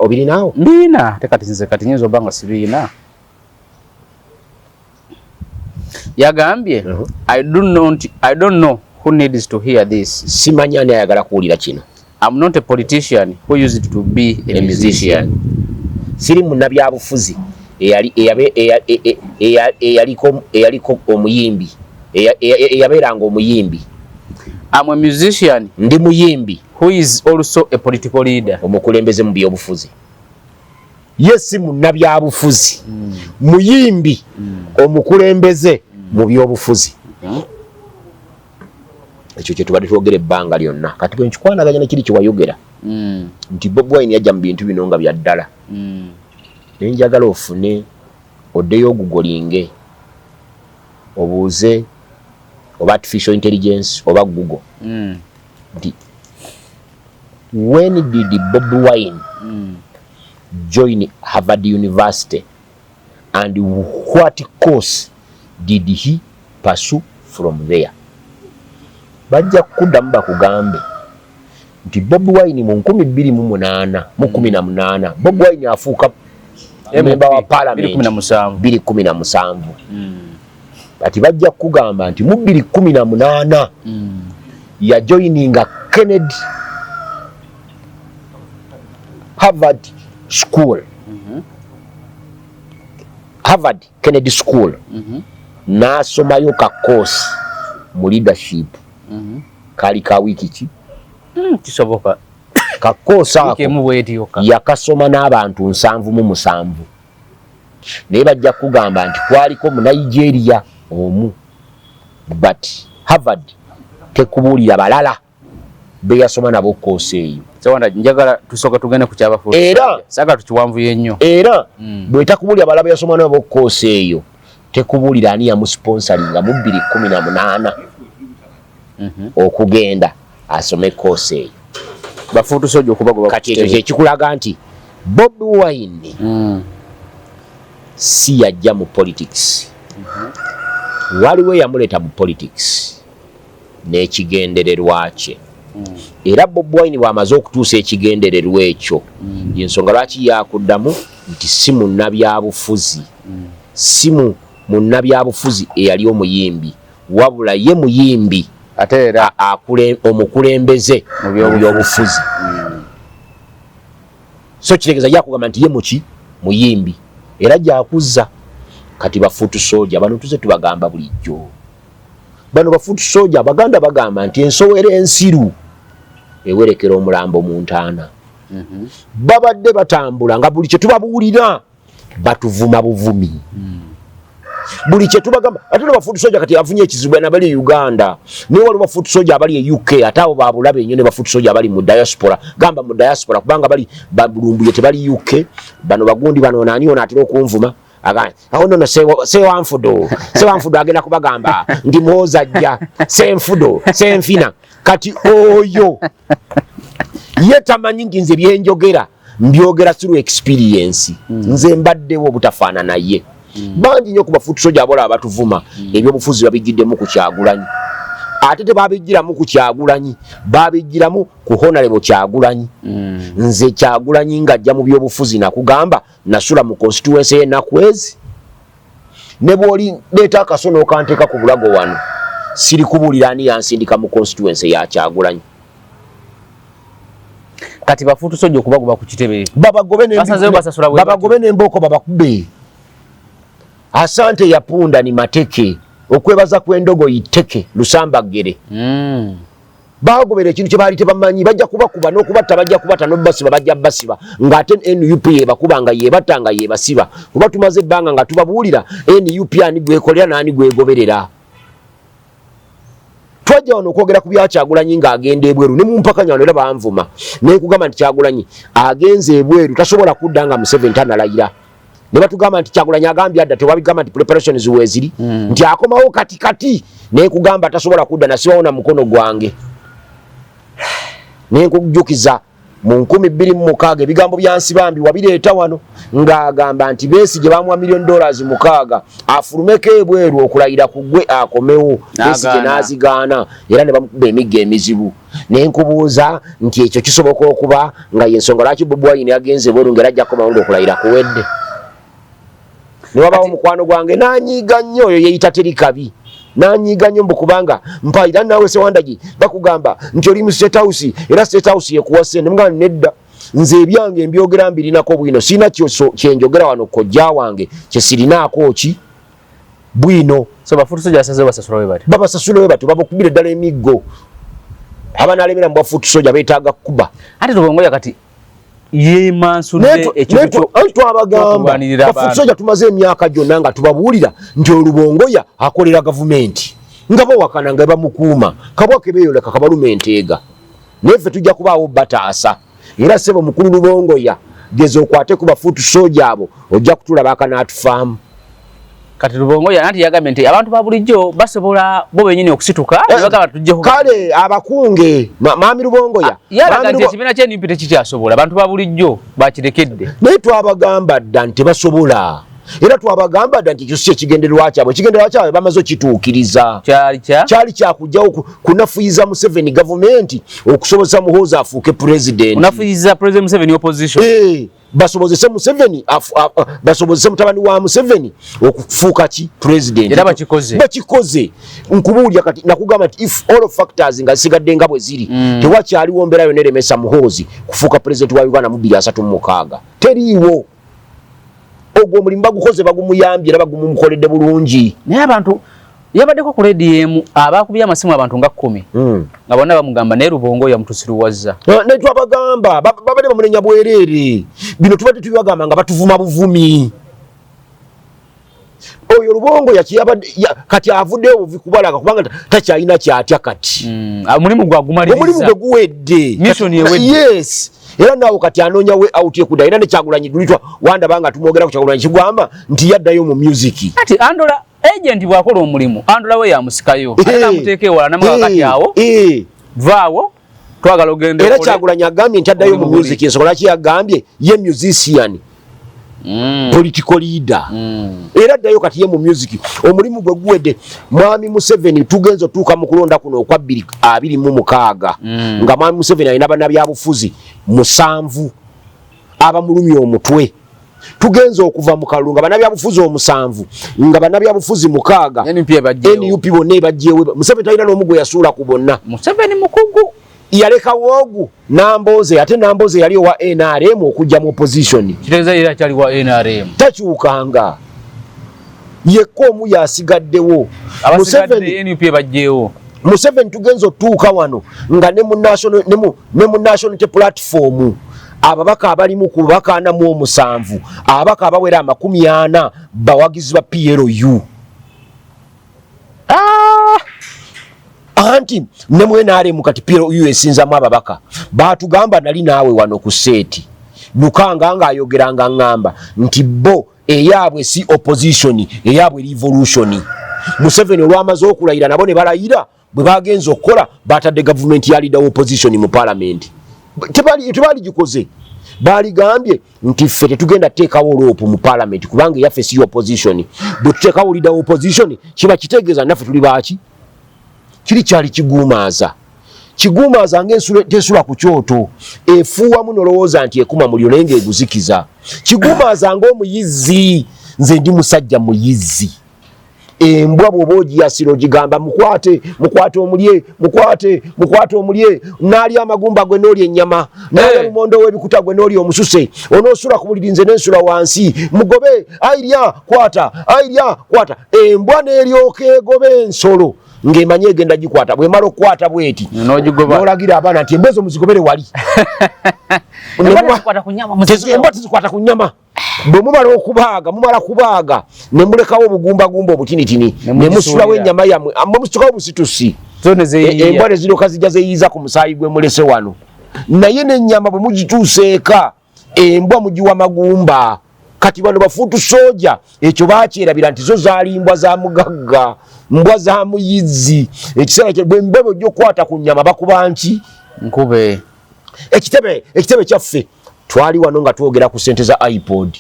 Obirinaawo? Mbiina, ate kati nze kati nyinza oba nga sibiina. Yagambye, I don't know who needs to hear this. Simanyi ani ayagala kuwulira kino. I'm not a politician who used to be a A musician. musician. Siri munnabyabufuzi eyaliko omuyimbi, eyabeeranga omuyimbi. I'm a musician Ndi muyimbi who is also a political leader. omukulembeze mu byobufuzi. Ye si munnabyabufuzi, muyimbi omukulembeze mu byobufuzi. Ekyo kye tubadde twogera ebbanga lyonna. Kati bwe nkikwanaganya nekiri kyewayogera nti Bobi Wine yajja mu bintu bino nga bya ddala, naye njagala ofune oddeyo ogugolinge, obuuze oba artificial intelligence oba Google nti when did Bobi Wine join Harvard University and what course did he pursue from there? Bajja kukuddamu bakugambe nti Bobi Wine mu 2008, mu 18, Bobi Wine afuuka member wa parliament. 2017. 2017. Kati bajja kukugamba nti mu 2018 yajoininga Kennedy Harvard School, Harvard Kennedy School, n'asomayo ka course mu leadership. Kaali ka wiiki ki? Kisoboka. Ka course ako Wiiki emu bweti yokka. Yakasoma n'abantu 77, naye bajja kugamba nti kwaliko mu Nigeria omu. But Harvard tekubuulira balala beyasoma nabo koosi eyo. Sewanda, njagala tusooka tugende ku kyabafuuti. Era saagala tukiwanvuye nnyo. Era bwetakubuulira balala beyasoma nabo koosi eyo, tekubuulira ani yamusponsoringa mu 2018 okugenda asome koosi eyo. Ba foot soldier okubagoba. Kati ekyo kyekikulaga nti Bobi Wine si yajja mu politics. Waliwo eyamuleeta mu politics n'ekigendererwa kye. Era Bobi Wine bw'amaze okutuusa ekigendererwa ekyo, yensonga lwaki yakuddamu nti si munnabyabufuzi, si mu munnabyabufuzi eyali omuyimbi, wabula ye muyimbi ate era omukulembeze mu mu byobufuzi. So kitegeeza yakugamba nti ye muki muyimbi era gyakuzza. Kati ba foot soldier bano tuze tubagamba bulijjo, bano ba foot soldier. Abaganda bagamba nti ensowera ensiru ewerekera omulambo mu ntaana. Babadde batambula nga buli kyetubabuulira batuvuma buvumi, buli kyetubagamba. Ate no ba foot soldier kati afunye ekizibu nabali e Uganda, naye waliwo ba foot soldier abali e UK, ate abo babulabe nnyo, ne ba foot soldier abali mu diaspora. Gamba mu diaspora kubanga bali babulumbuye, tebali UK. Bano bagundi bano, nani ono atera okunvuma, awo nono sewanfudo, sewanfudo agenda kubagamba nti Muhoozi ajja senfudo senfina. Kati oyo ye tamanyi nti nze byenjogera mbyogera through experience. Nze mbaddewo obutafaanana ye. Bangi nnyo ku ba foot soldier abola abatuvuma, ebyobufuzi babigiddemu ku Kyagulanyi, ate tebabigiramu ku Kyagulanyi, babigiramu ku Honorable Kyagulanyi. Nze Kyagulanyi ng'ajja mu byobufuzi nakugamba nasula mu constituency y'ennaku ezi, ne bw'oli leeta akaso n'okanteeka ku bulago wano, siri kubuulira ani yansindika mu constituency ya Kyagulanyi. Kati ba foot soldier okubagoba ku kitebe, babagobe. Basazeewo basasula bwe batyo. Babagobe n'embooko babakube. Asante ya punda ni mateke, okwebaza kw'endogoyi tteke lusambaggere. Bagobera ekintu kye baali tebamanyi. Bajja kubakuba n'okubatta, bajja kubatta n'obasiba, bajja basiba, ng'ate NUP yebakuba nga yebatta nga yebasiba, kuba tumaze ebbanga nga tubabuulira NUP ani gwekolera n'ani gwegoberera. Twajja wano okwogera ku bya Kyagulanyi ng'agenda ebweru ne mumpakanya wano era banvuma, nenkugamba nti Kyagulanyi agenze ebweru tasobola kudda nga Museveni tanalayira, ne batugamba nti Kyagulanyi agambye adda, tewabigamba nti preparations weeziri, nti akomawo kati kati, nenkugamba tasobola kudda, nasibawo na mukono gwange. Nenkujjukiza mu 2006 ebigambo bya Nsibambi wabireeta wano ng'agamba nti Besigye bamuwa $6 million afulumeko ebweru okulayira ku gwe akomewo. Besigye N'agaana. N'azigaana era ne bamukuba emiggo emizibu. Naye nkubuuza nti ekyo kisoboka okuba nga yensonga lwaki Bobi Wine agenze ebweru ng'era ajja kukomawo ng'okulayira kuwedde? Ne wabawo mukwano gwange n'anyiiga nnyo, oyo yeeyita teri kabi, n'anyiiga nnyo mbu kubanga mpayira naawe Sewandagi bakugamba nti oli mu State House era State House yekuwa ssente. Mugamba nedda, nze ebyange mbyogera mbirinako bwino, sirina kyenjogera wano kojja wange kyesirinaako ki bwino. So ba foot soldier asazeewo basasula bwe batyo. Babasasula bwe batyo, babakubire ddala emiggo. Abanaalemera mu bwa foot soldier beetaaga kuba. Ate Rubongoya kati yemansudde ekintu twabagamba ky'okulwanirira ba foot abantu. soldier tumaze emyaka gyonna nga tubabuulira nti Olubongoya akolera gavumenti, nga bawakana nga bamukuuma kabwa kebeeyoleka kabaluma enteega, naye ffe tujja kubaawo bataasa. Era ssebo mukulu Lubongoya, geza okwate ku ba foot soldier abo, ojja kutulaba akanaatufaamu. Kati Lubongoya anti yagambye nti abantu ba bulijjo basobola bo bennyini okusituka ne bagamba tujjeko. Kale abakunge maami Lubongoya, yalaga Maami nti ekibiina kye NUP tekikyasobola, abantu ba bulijjo bakirekedde. Naye twabagamba dda nti tebasobola, era twabagamba dda nti ekyo si ekigendererwa kyabwe. Ekigendererwa kyabwe bamaze okituukiriza. Kyali kya Kyali kyakugjawo kunafuyiza Museveni gavumenti okusobozesa Muhoozi afuuke pulezidenti. Unafuyiza President Museveni opposition. Eh, basobozese Museveni basobozese mutabani wa Museveni okufuuka ki president. Era bakikoze. Bakikoze. Nkubuulira kati nakugamba nti if all factors nga zisigadde nga bwe ziri, tewakyaliwo mbeera yonna eremesa Muhoozi kufuuka president wa Uganda mu 2036, teriiwo. Ogwo omulimu bagukoze, bagumuyambye era bagumumukoledde bulungi. Naye abantu yabaddeko ku rediyo emu abakubye amasimu abantu nga 10 nga bonna bamugamba naye Rubongoya mutusiruwazza. Ne twabagamba babadde bamunenya bwereere. Bino tubadde tubibagamba nga batuvuma buvumi. Oyo Lubongo kati avuddeyo buvi kubalaga kubanga takyalina kyatya kati. Omulimu gwagumaliriza. Omulimu gwe guwedde. Mission ewedde. Yes. Era naawe kati anoonya way out yekudda era ne Kyagulanyi dulitwa wandaba nga tumwogera ku Kyagulanyi kigwamba nti yaddayo mu music. Kati Andola agent bw'akola omulimu Andola we yamusikayo ate namuteeka ewala namugaa kati awo vaawo twagala ogende. Era Kyagulanyi agambye nti addayo mu music, ensonga lwaki yagambye ye musician political leader era addayo kati ye mu music, omulimu gwe guwedde. Mwami Museveni tugenza otuuka mu kulonda kuno okwa 2026 nga Mwami Museveni alina bannabyabufuzi 7 abamulumya omutwe. Tugenza okuva mu kalulu nga bannabyabufuzi 7 nga bannabyabufuzi 6 NUP bonna ebajjeewo. Museveni talina n'omu gwe yasuula ku bonna. Museveni mukugu. Yalekawo ogu Namboze, ate Namboze yali owa NRM okujja mu opposition. Kitegeeza era akyali wa NRM. Takyukanga. Yekka omu yasigaddewo. Abasigadde NUP ebajjeewo. Museveni tugenza otuuka wano nga ne mu National Platform ababaka abalimu ku babaka 47, ababaka abawera 40 bawagizi ba PLU. Anti ne mu NRM kati PLU esinzamu ababaka. Baatugamba nali naawe wano ku seeti Lukanga ng'ayogeranga ŋŋamba nti bo eyaabwe si opposition, eyaabwe revolution. Museveni olwamaze okulayira nabo ne balayira, bwe bagenze okukola batadde gavumenti ya leader opposition mu parliament. Tebaligikoze, baligambye nti ffe tetugenda teekawo LOP mu parliament kubanga eyaffe si opposition. Bwe tuteekawo leader opposition kiba kitegeeza naffe tuli baaki. Kiri kyali kiguumaaza kiguumaaza ng'ensulo tesula ku kyoto, efuuwamu nolowooza nti ekuma muliro naye ng'eguzikiza. Kiguumaaza ng'omuyizzi. Nze ndi musajja muyizzi. Embwa bw'oba ogiyasira ogigamba mukwate, mukwate omulye, mukwate, mukwate omulye, n'alya amagumba gwe n'olya ennyama, n'alya lumondo w'ebikuta gwe n'olya omususe, onoosula ku buliri nze n'ensula wansi, mugobe, airya kwata, airya kwata. Embwa n'eryoka egoba ensolo ng'emanyi egenda gikwata. Bwemala okukwata bweti n'olagira abaana nti embwa ezo muzigobere wali. Embwa tezikwata ku nnyama. Bwe mumala okubaaga, mumala kubaaga ne mulekawo obugumbagumba obutinitini ne musulawo ennyama yammwe, mwe musitukawo busitusi, embwa ne ziryoka zijja zeeyiiza ku musaayi gwe mulese wano. Naye n'ennyama bwe mugituusa eka, embwa mugiwa magumba. Kati bano bafuutu sooja ekyo bakyerabira nti zo zaali mbwa za mugagga, mbwa za muyizzi. Ekiseera kye bwe mbwa bw'ojja okukwata ku nnyama bakuba nki nkube. Ekitebe kyaffe twali wano nga twogera ku ssente za iPod,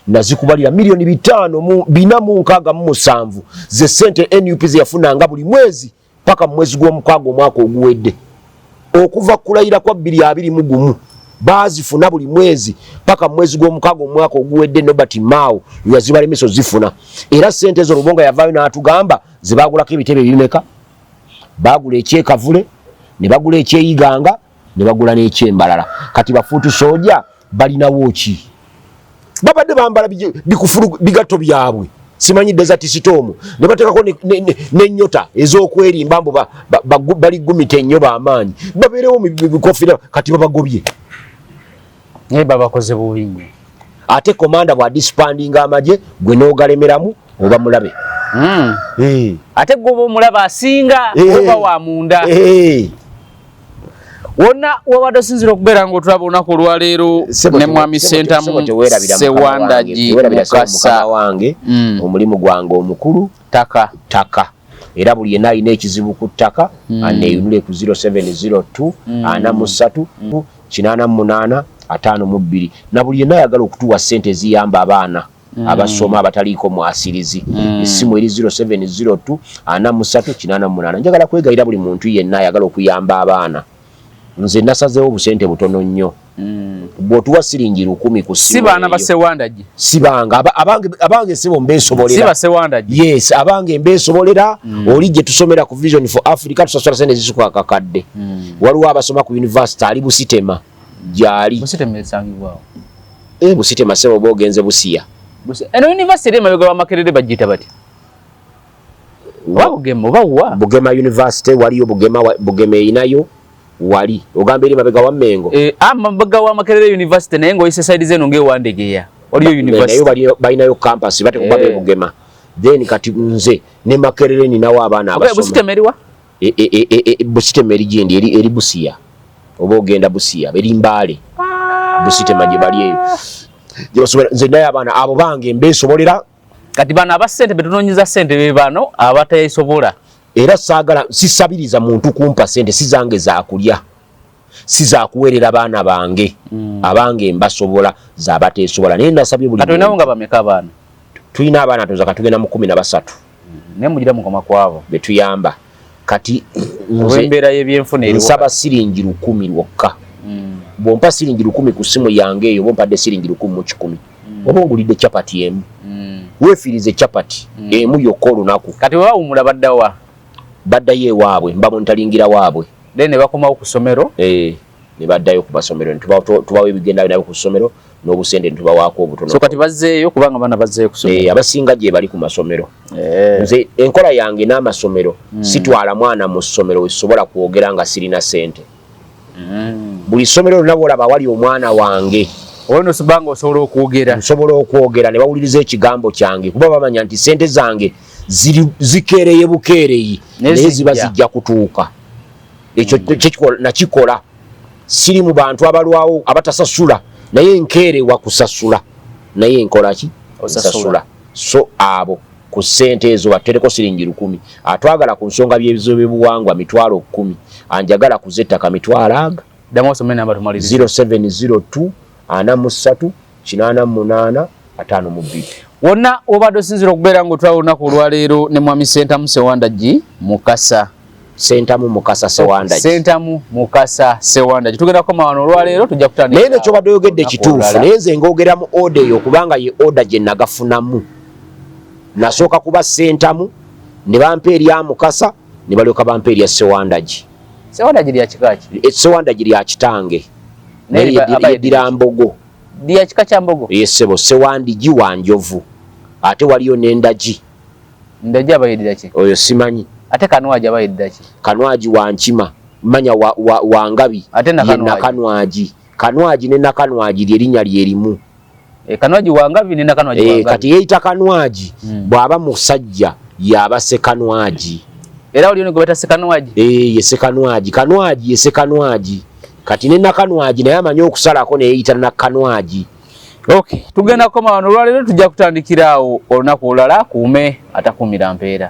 nazikubalira 5,467,000 ze ssente NUP ze yafunanga buli mwezi paka mu mwezi gw'omukaaga omwaka oguwedde okuva kulayira kwa 2021. Baazifuna buli mwezi paka mu mwezi gw'omukaaga omwaka oguwedde. Norbert Mao yazibalemesa ozifuna. Era ssente ezo Lubonga yavaayo n'atugamba ze baagulako ebitebe ebimeka. Baagula ekyekavule, ne bagula ekyeyiganga, ne bagula n'ekyembalala. Kati bafuutu sooja balinawo ki? Babadde bambala bikufulu bigatto byabwe simanyi Desert Storm, ne bateekako n'ennyota ez'okwerimba mbu baligumita ennyo b'amaanyi babeerewo mu bikofira. Kati babagobye. Naye babakoze bubi nnyo. Ate komanda bw'adisbandinga amagye gwe n'ogalemeramu oba mulabe. Ate gwe oba omulaba asinga oba wa munda. Wonna wabadde osinzira okubeera ng'otulaba olunaku olwaleero ne Mwami Sentamu Sewandagi Mukasa. Wange omulimu gwange omukulu ttaka. Ttaka. Era buli yenna alina ekizibu ku ttaka aneeyunule ku 0702 43 88 52, na buli yenna ayagala okutuwa ssente eziyamba abaana abasoma abataliiko mwasirizi, essimu eri 0702 43 88. Njagala kwegayira buli muntu yenna ayagala okuyamba abaana. Nze nasazeewo obusente butono nnyo. Bw'otuwa siringi 1,000 ku si baana ba Sewandagi. Si bange, abange sebo mbeesobolera. Si ba Sewandagi. Yes, abange mbeesobolera. Oli gye tusomera ku Vision for Africa tusasula sente zisukka akakadde. Waliwo abasoma ku university ali Busitema gyali. Busitema esangibwawo? Busitema sebo oba ogenze Busiya. Eno university eri emabega wa Makerere bagiyita batya? Oba Bugema oba wa? Bugema University waliyo Bugema, Bugema erinayo wali ogamba eri mabega wa Mengo. Mabega wa Makerere University, naye ng'oyise side zeno ng'ewandegeya waliyo university. Nayo balinayo campus bate kuba Bugema. Then kati nze ne Makerere ninawo abaana abasoma. Busitema eriwa? Busitema eri gyendi, eri Busiya, oba ogenda Busiya, eri Mbaale. Busitema gye bali eyo gyebasomera. Nze naye abaana abo bange mbeesobolera. Kati bano aba ssente betunoonyeza ssente be bano abateesobola. Era saagala, sisabiriza muntu kumpa ssente. Si zange zakulya, si zakuweerera baana bange. Abange mbasobola, zabateesobola. Naye nasabye buli Kati olinawo nga bameka abaana? Tulina abaana toza katugenda mu 13. Naye mugira mukoma kwabo betuyamba. Kati nze olw'embeera y'ebyenfuna eriwo. Nsaba siringi 1000 lwokka. Bw'ompa siringi 1000 ku ssimu yange eyo, oba ompadde siringi 1000 mu 100, oba ongulidde capati emu. Weefiirize capati emu yokka olunaku. Kati bwe bawumula baddawa? Baddayo ewaabwe, mba monitoringira waabwe. Then ne bakomawo ku ssomero. Eh, ne baddayo ku masomero ne tubawa ebigenda nabo ku ssomero n'obusente ne tubawaako obutono. So kati bazzeeyo, kubanga baana bazzeeyo ku ssomero? Eh, abasinga gye bali ku masomero. Nze enkola yange n'amasomero, sitwala mwana mu ssomero wesobola kwogera nga sirina ssente. Buli ssomero lyonna bwolaba awali omwana wange, Olwo nosibanga osobola okwogera. Nsobola okwogera ne bawuliriza ekigambo kyange, kuba bamanya nti sente zange ziri zikeereye bukeereyi, naye naye ziba zijja. Zijja kutuuka. Ekyo nakikola. Siri mu bantu abalwawo abatasasula, naye nkeerewa kusasula, naye nkola ki? Osasula. Nsasula. So abo ku ssente ezo batereko siringi 1000. Atwagala ku nsonga by'ebibuwangwa 100,000, anjagala ku z'ettaka mitwalo aga. Ddamu osome namba tumalirize. 0702 43 88 52. Wonna obadde osinzira okubeera ng'otwala olunaku olwaleero ne Mwami Sentamu Sewandagi Mukasa. Sentamu Mukasa Sewandagi. Sentamu Mukasa Sewandagi. Tugenda kukoma wano olwaleero, tujja kutandika Naye nekyobadde oyogedde olunaku kituufu. olulala. Naye nze ngogera mu order eyo, kubanga ye order gye nagafunamu. Nasooka kuba Sentamu, ne bampa erya Mukasa, ne balyoka bampa erya Sewandagi. Sewandagi lya kika ki? Sewandagi lya kitange. Naye naye aba yeddira Mbogo. Lya kika kya Mbogo? Yesebo, Sewandigi wa Njovu, ate waliyo n'Endagi. Ndagi aba yeddira ki? Oyo simanyi. Ate Kanwagi aba yeddira ki? Kanwagi wa Nkima, manya wa Ngabi. Ate ye Nakanwagi? Nakanwagi. Kanwagi ne Nakanwagi lyerinnya lyerimu. E, Kanwagi wa Ngabi ne Nakanwagi wa Eh, Ngabi. Kati yeeyita Kanwagi. Bw'aba musajja yaba Sekanwagi. Era waliyo ne gwe bayita Sekanwagi? Eh, ye Sekanwagi. Kanwagi ye Sekanwagi. Kati ne Nakanwagi naye amanyi okusalako neyeyita Nakanwagi. Okay, tugenda kukoma wano olwaleero, tujja kutandikira awo olunaku olulala. Kuume atakuumira mpeera.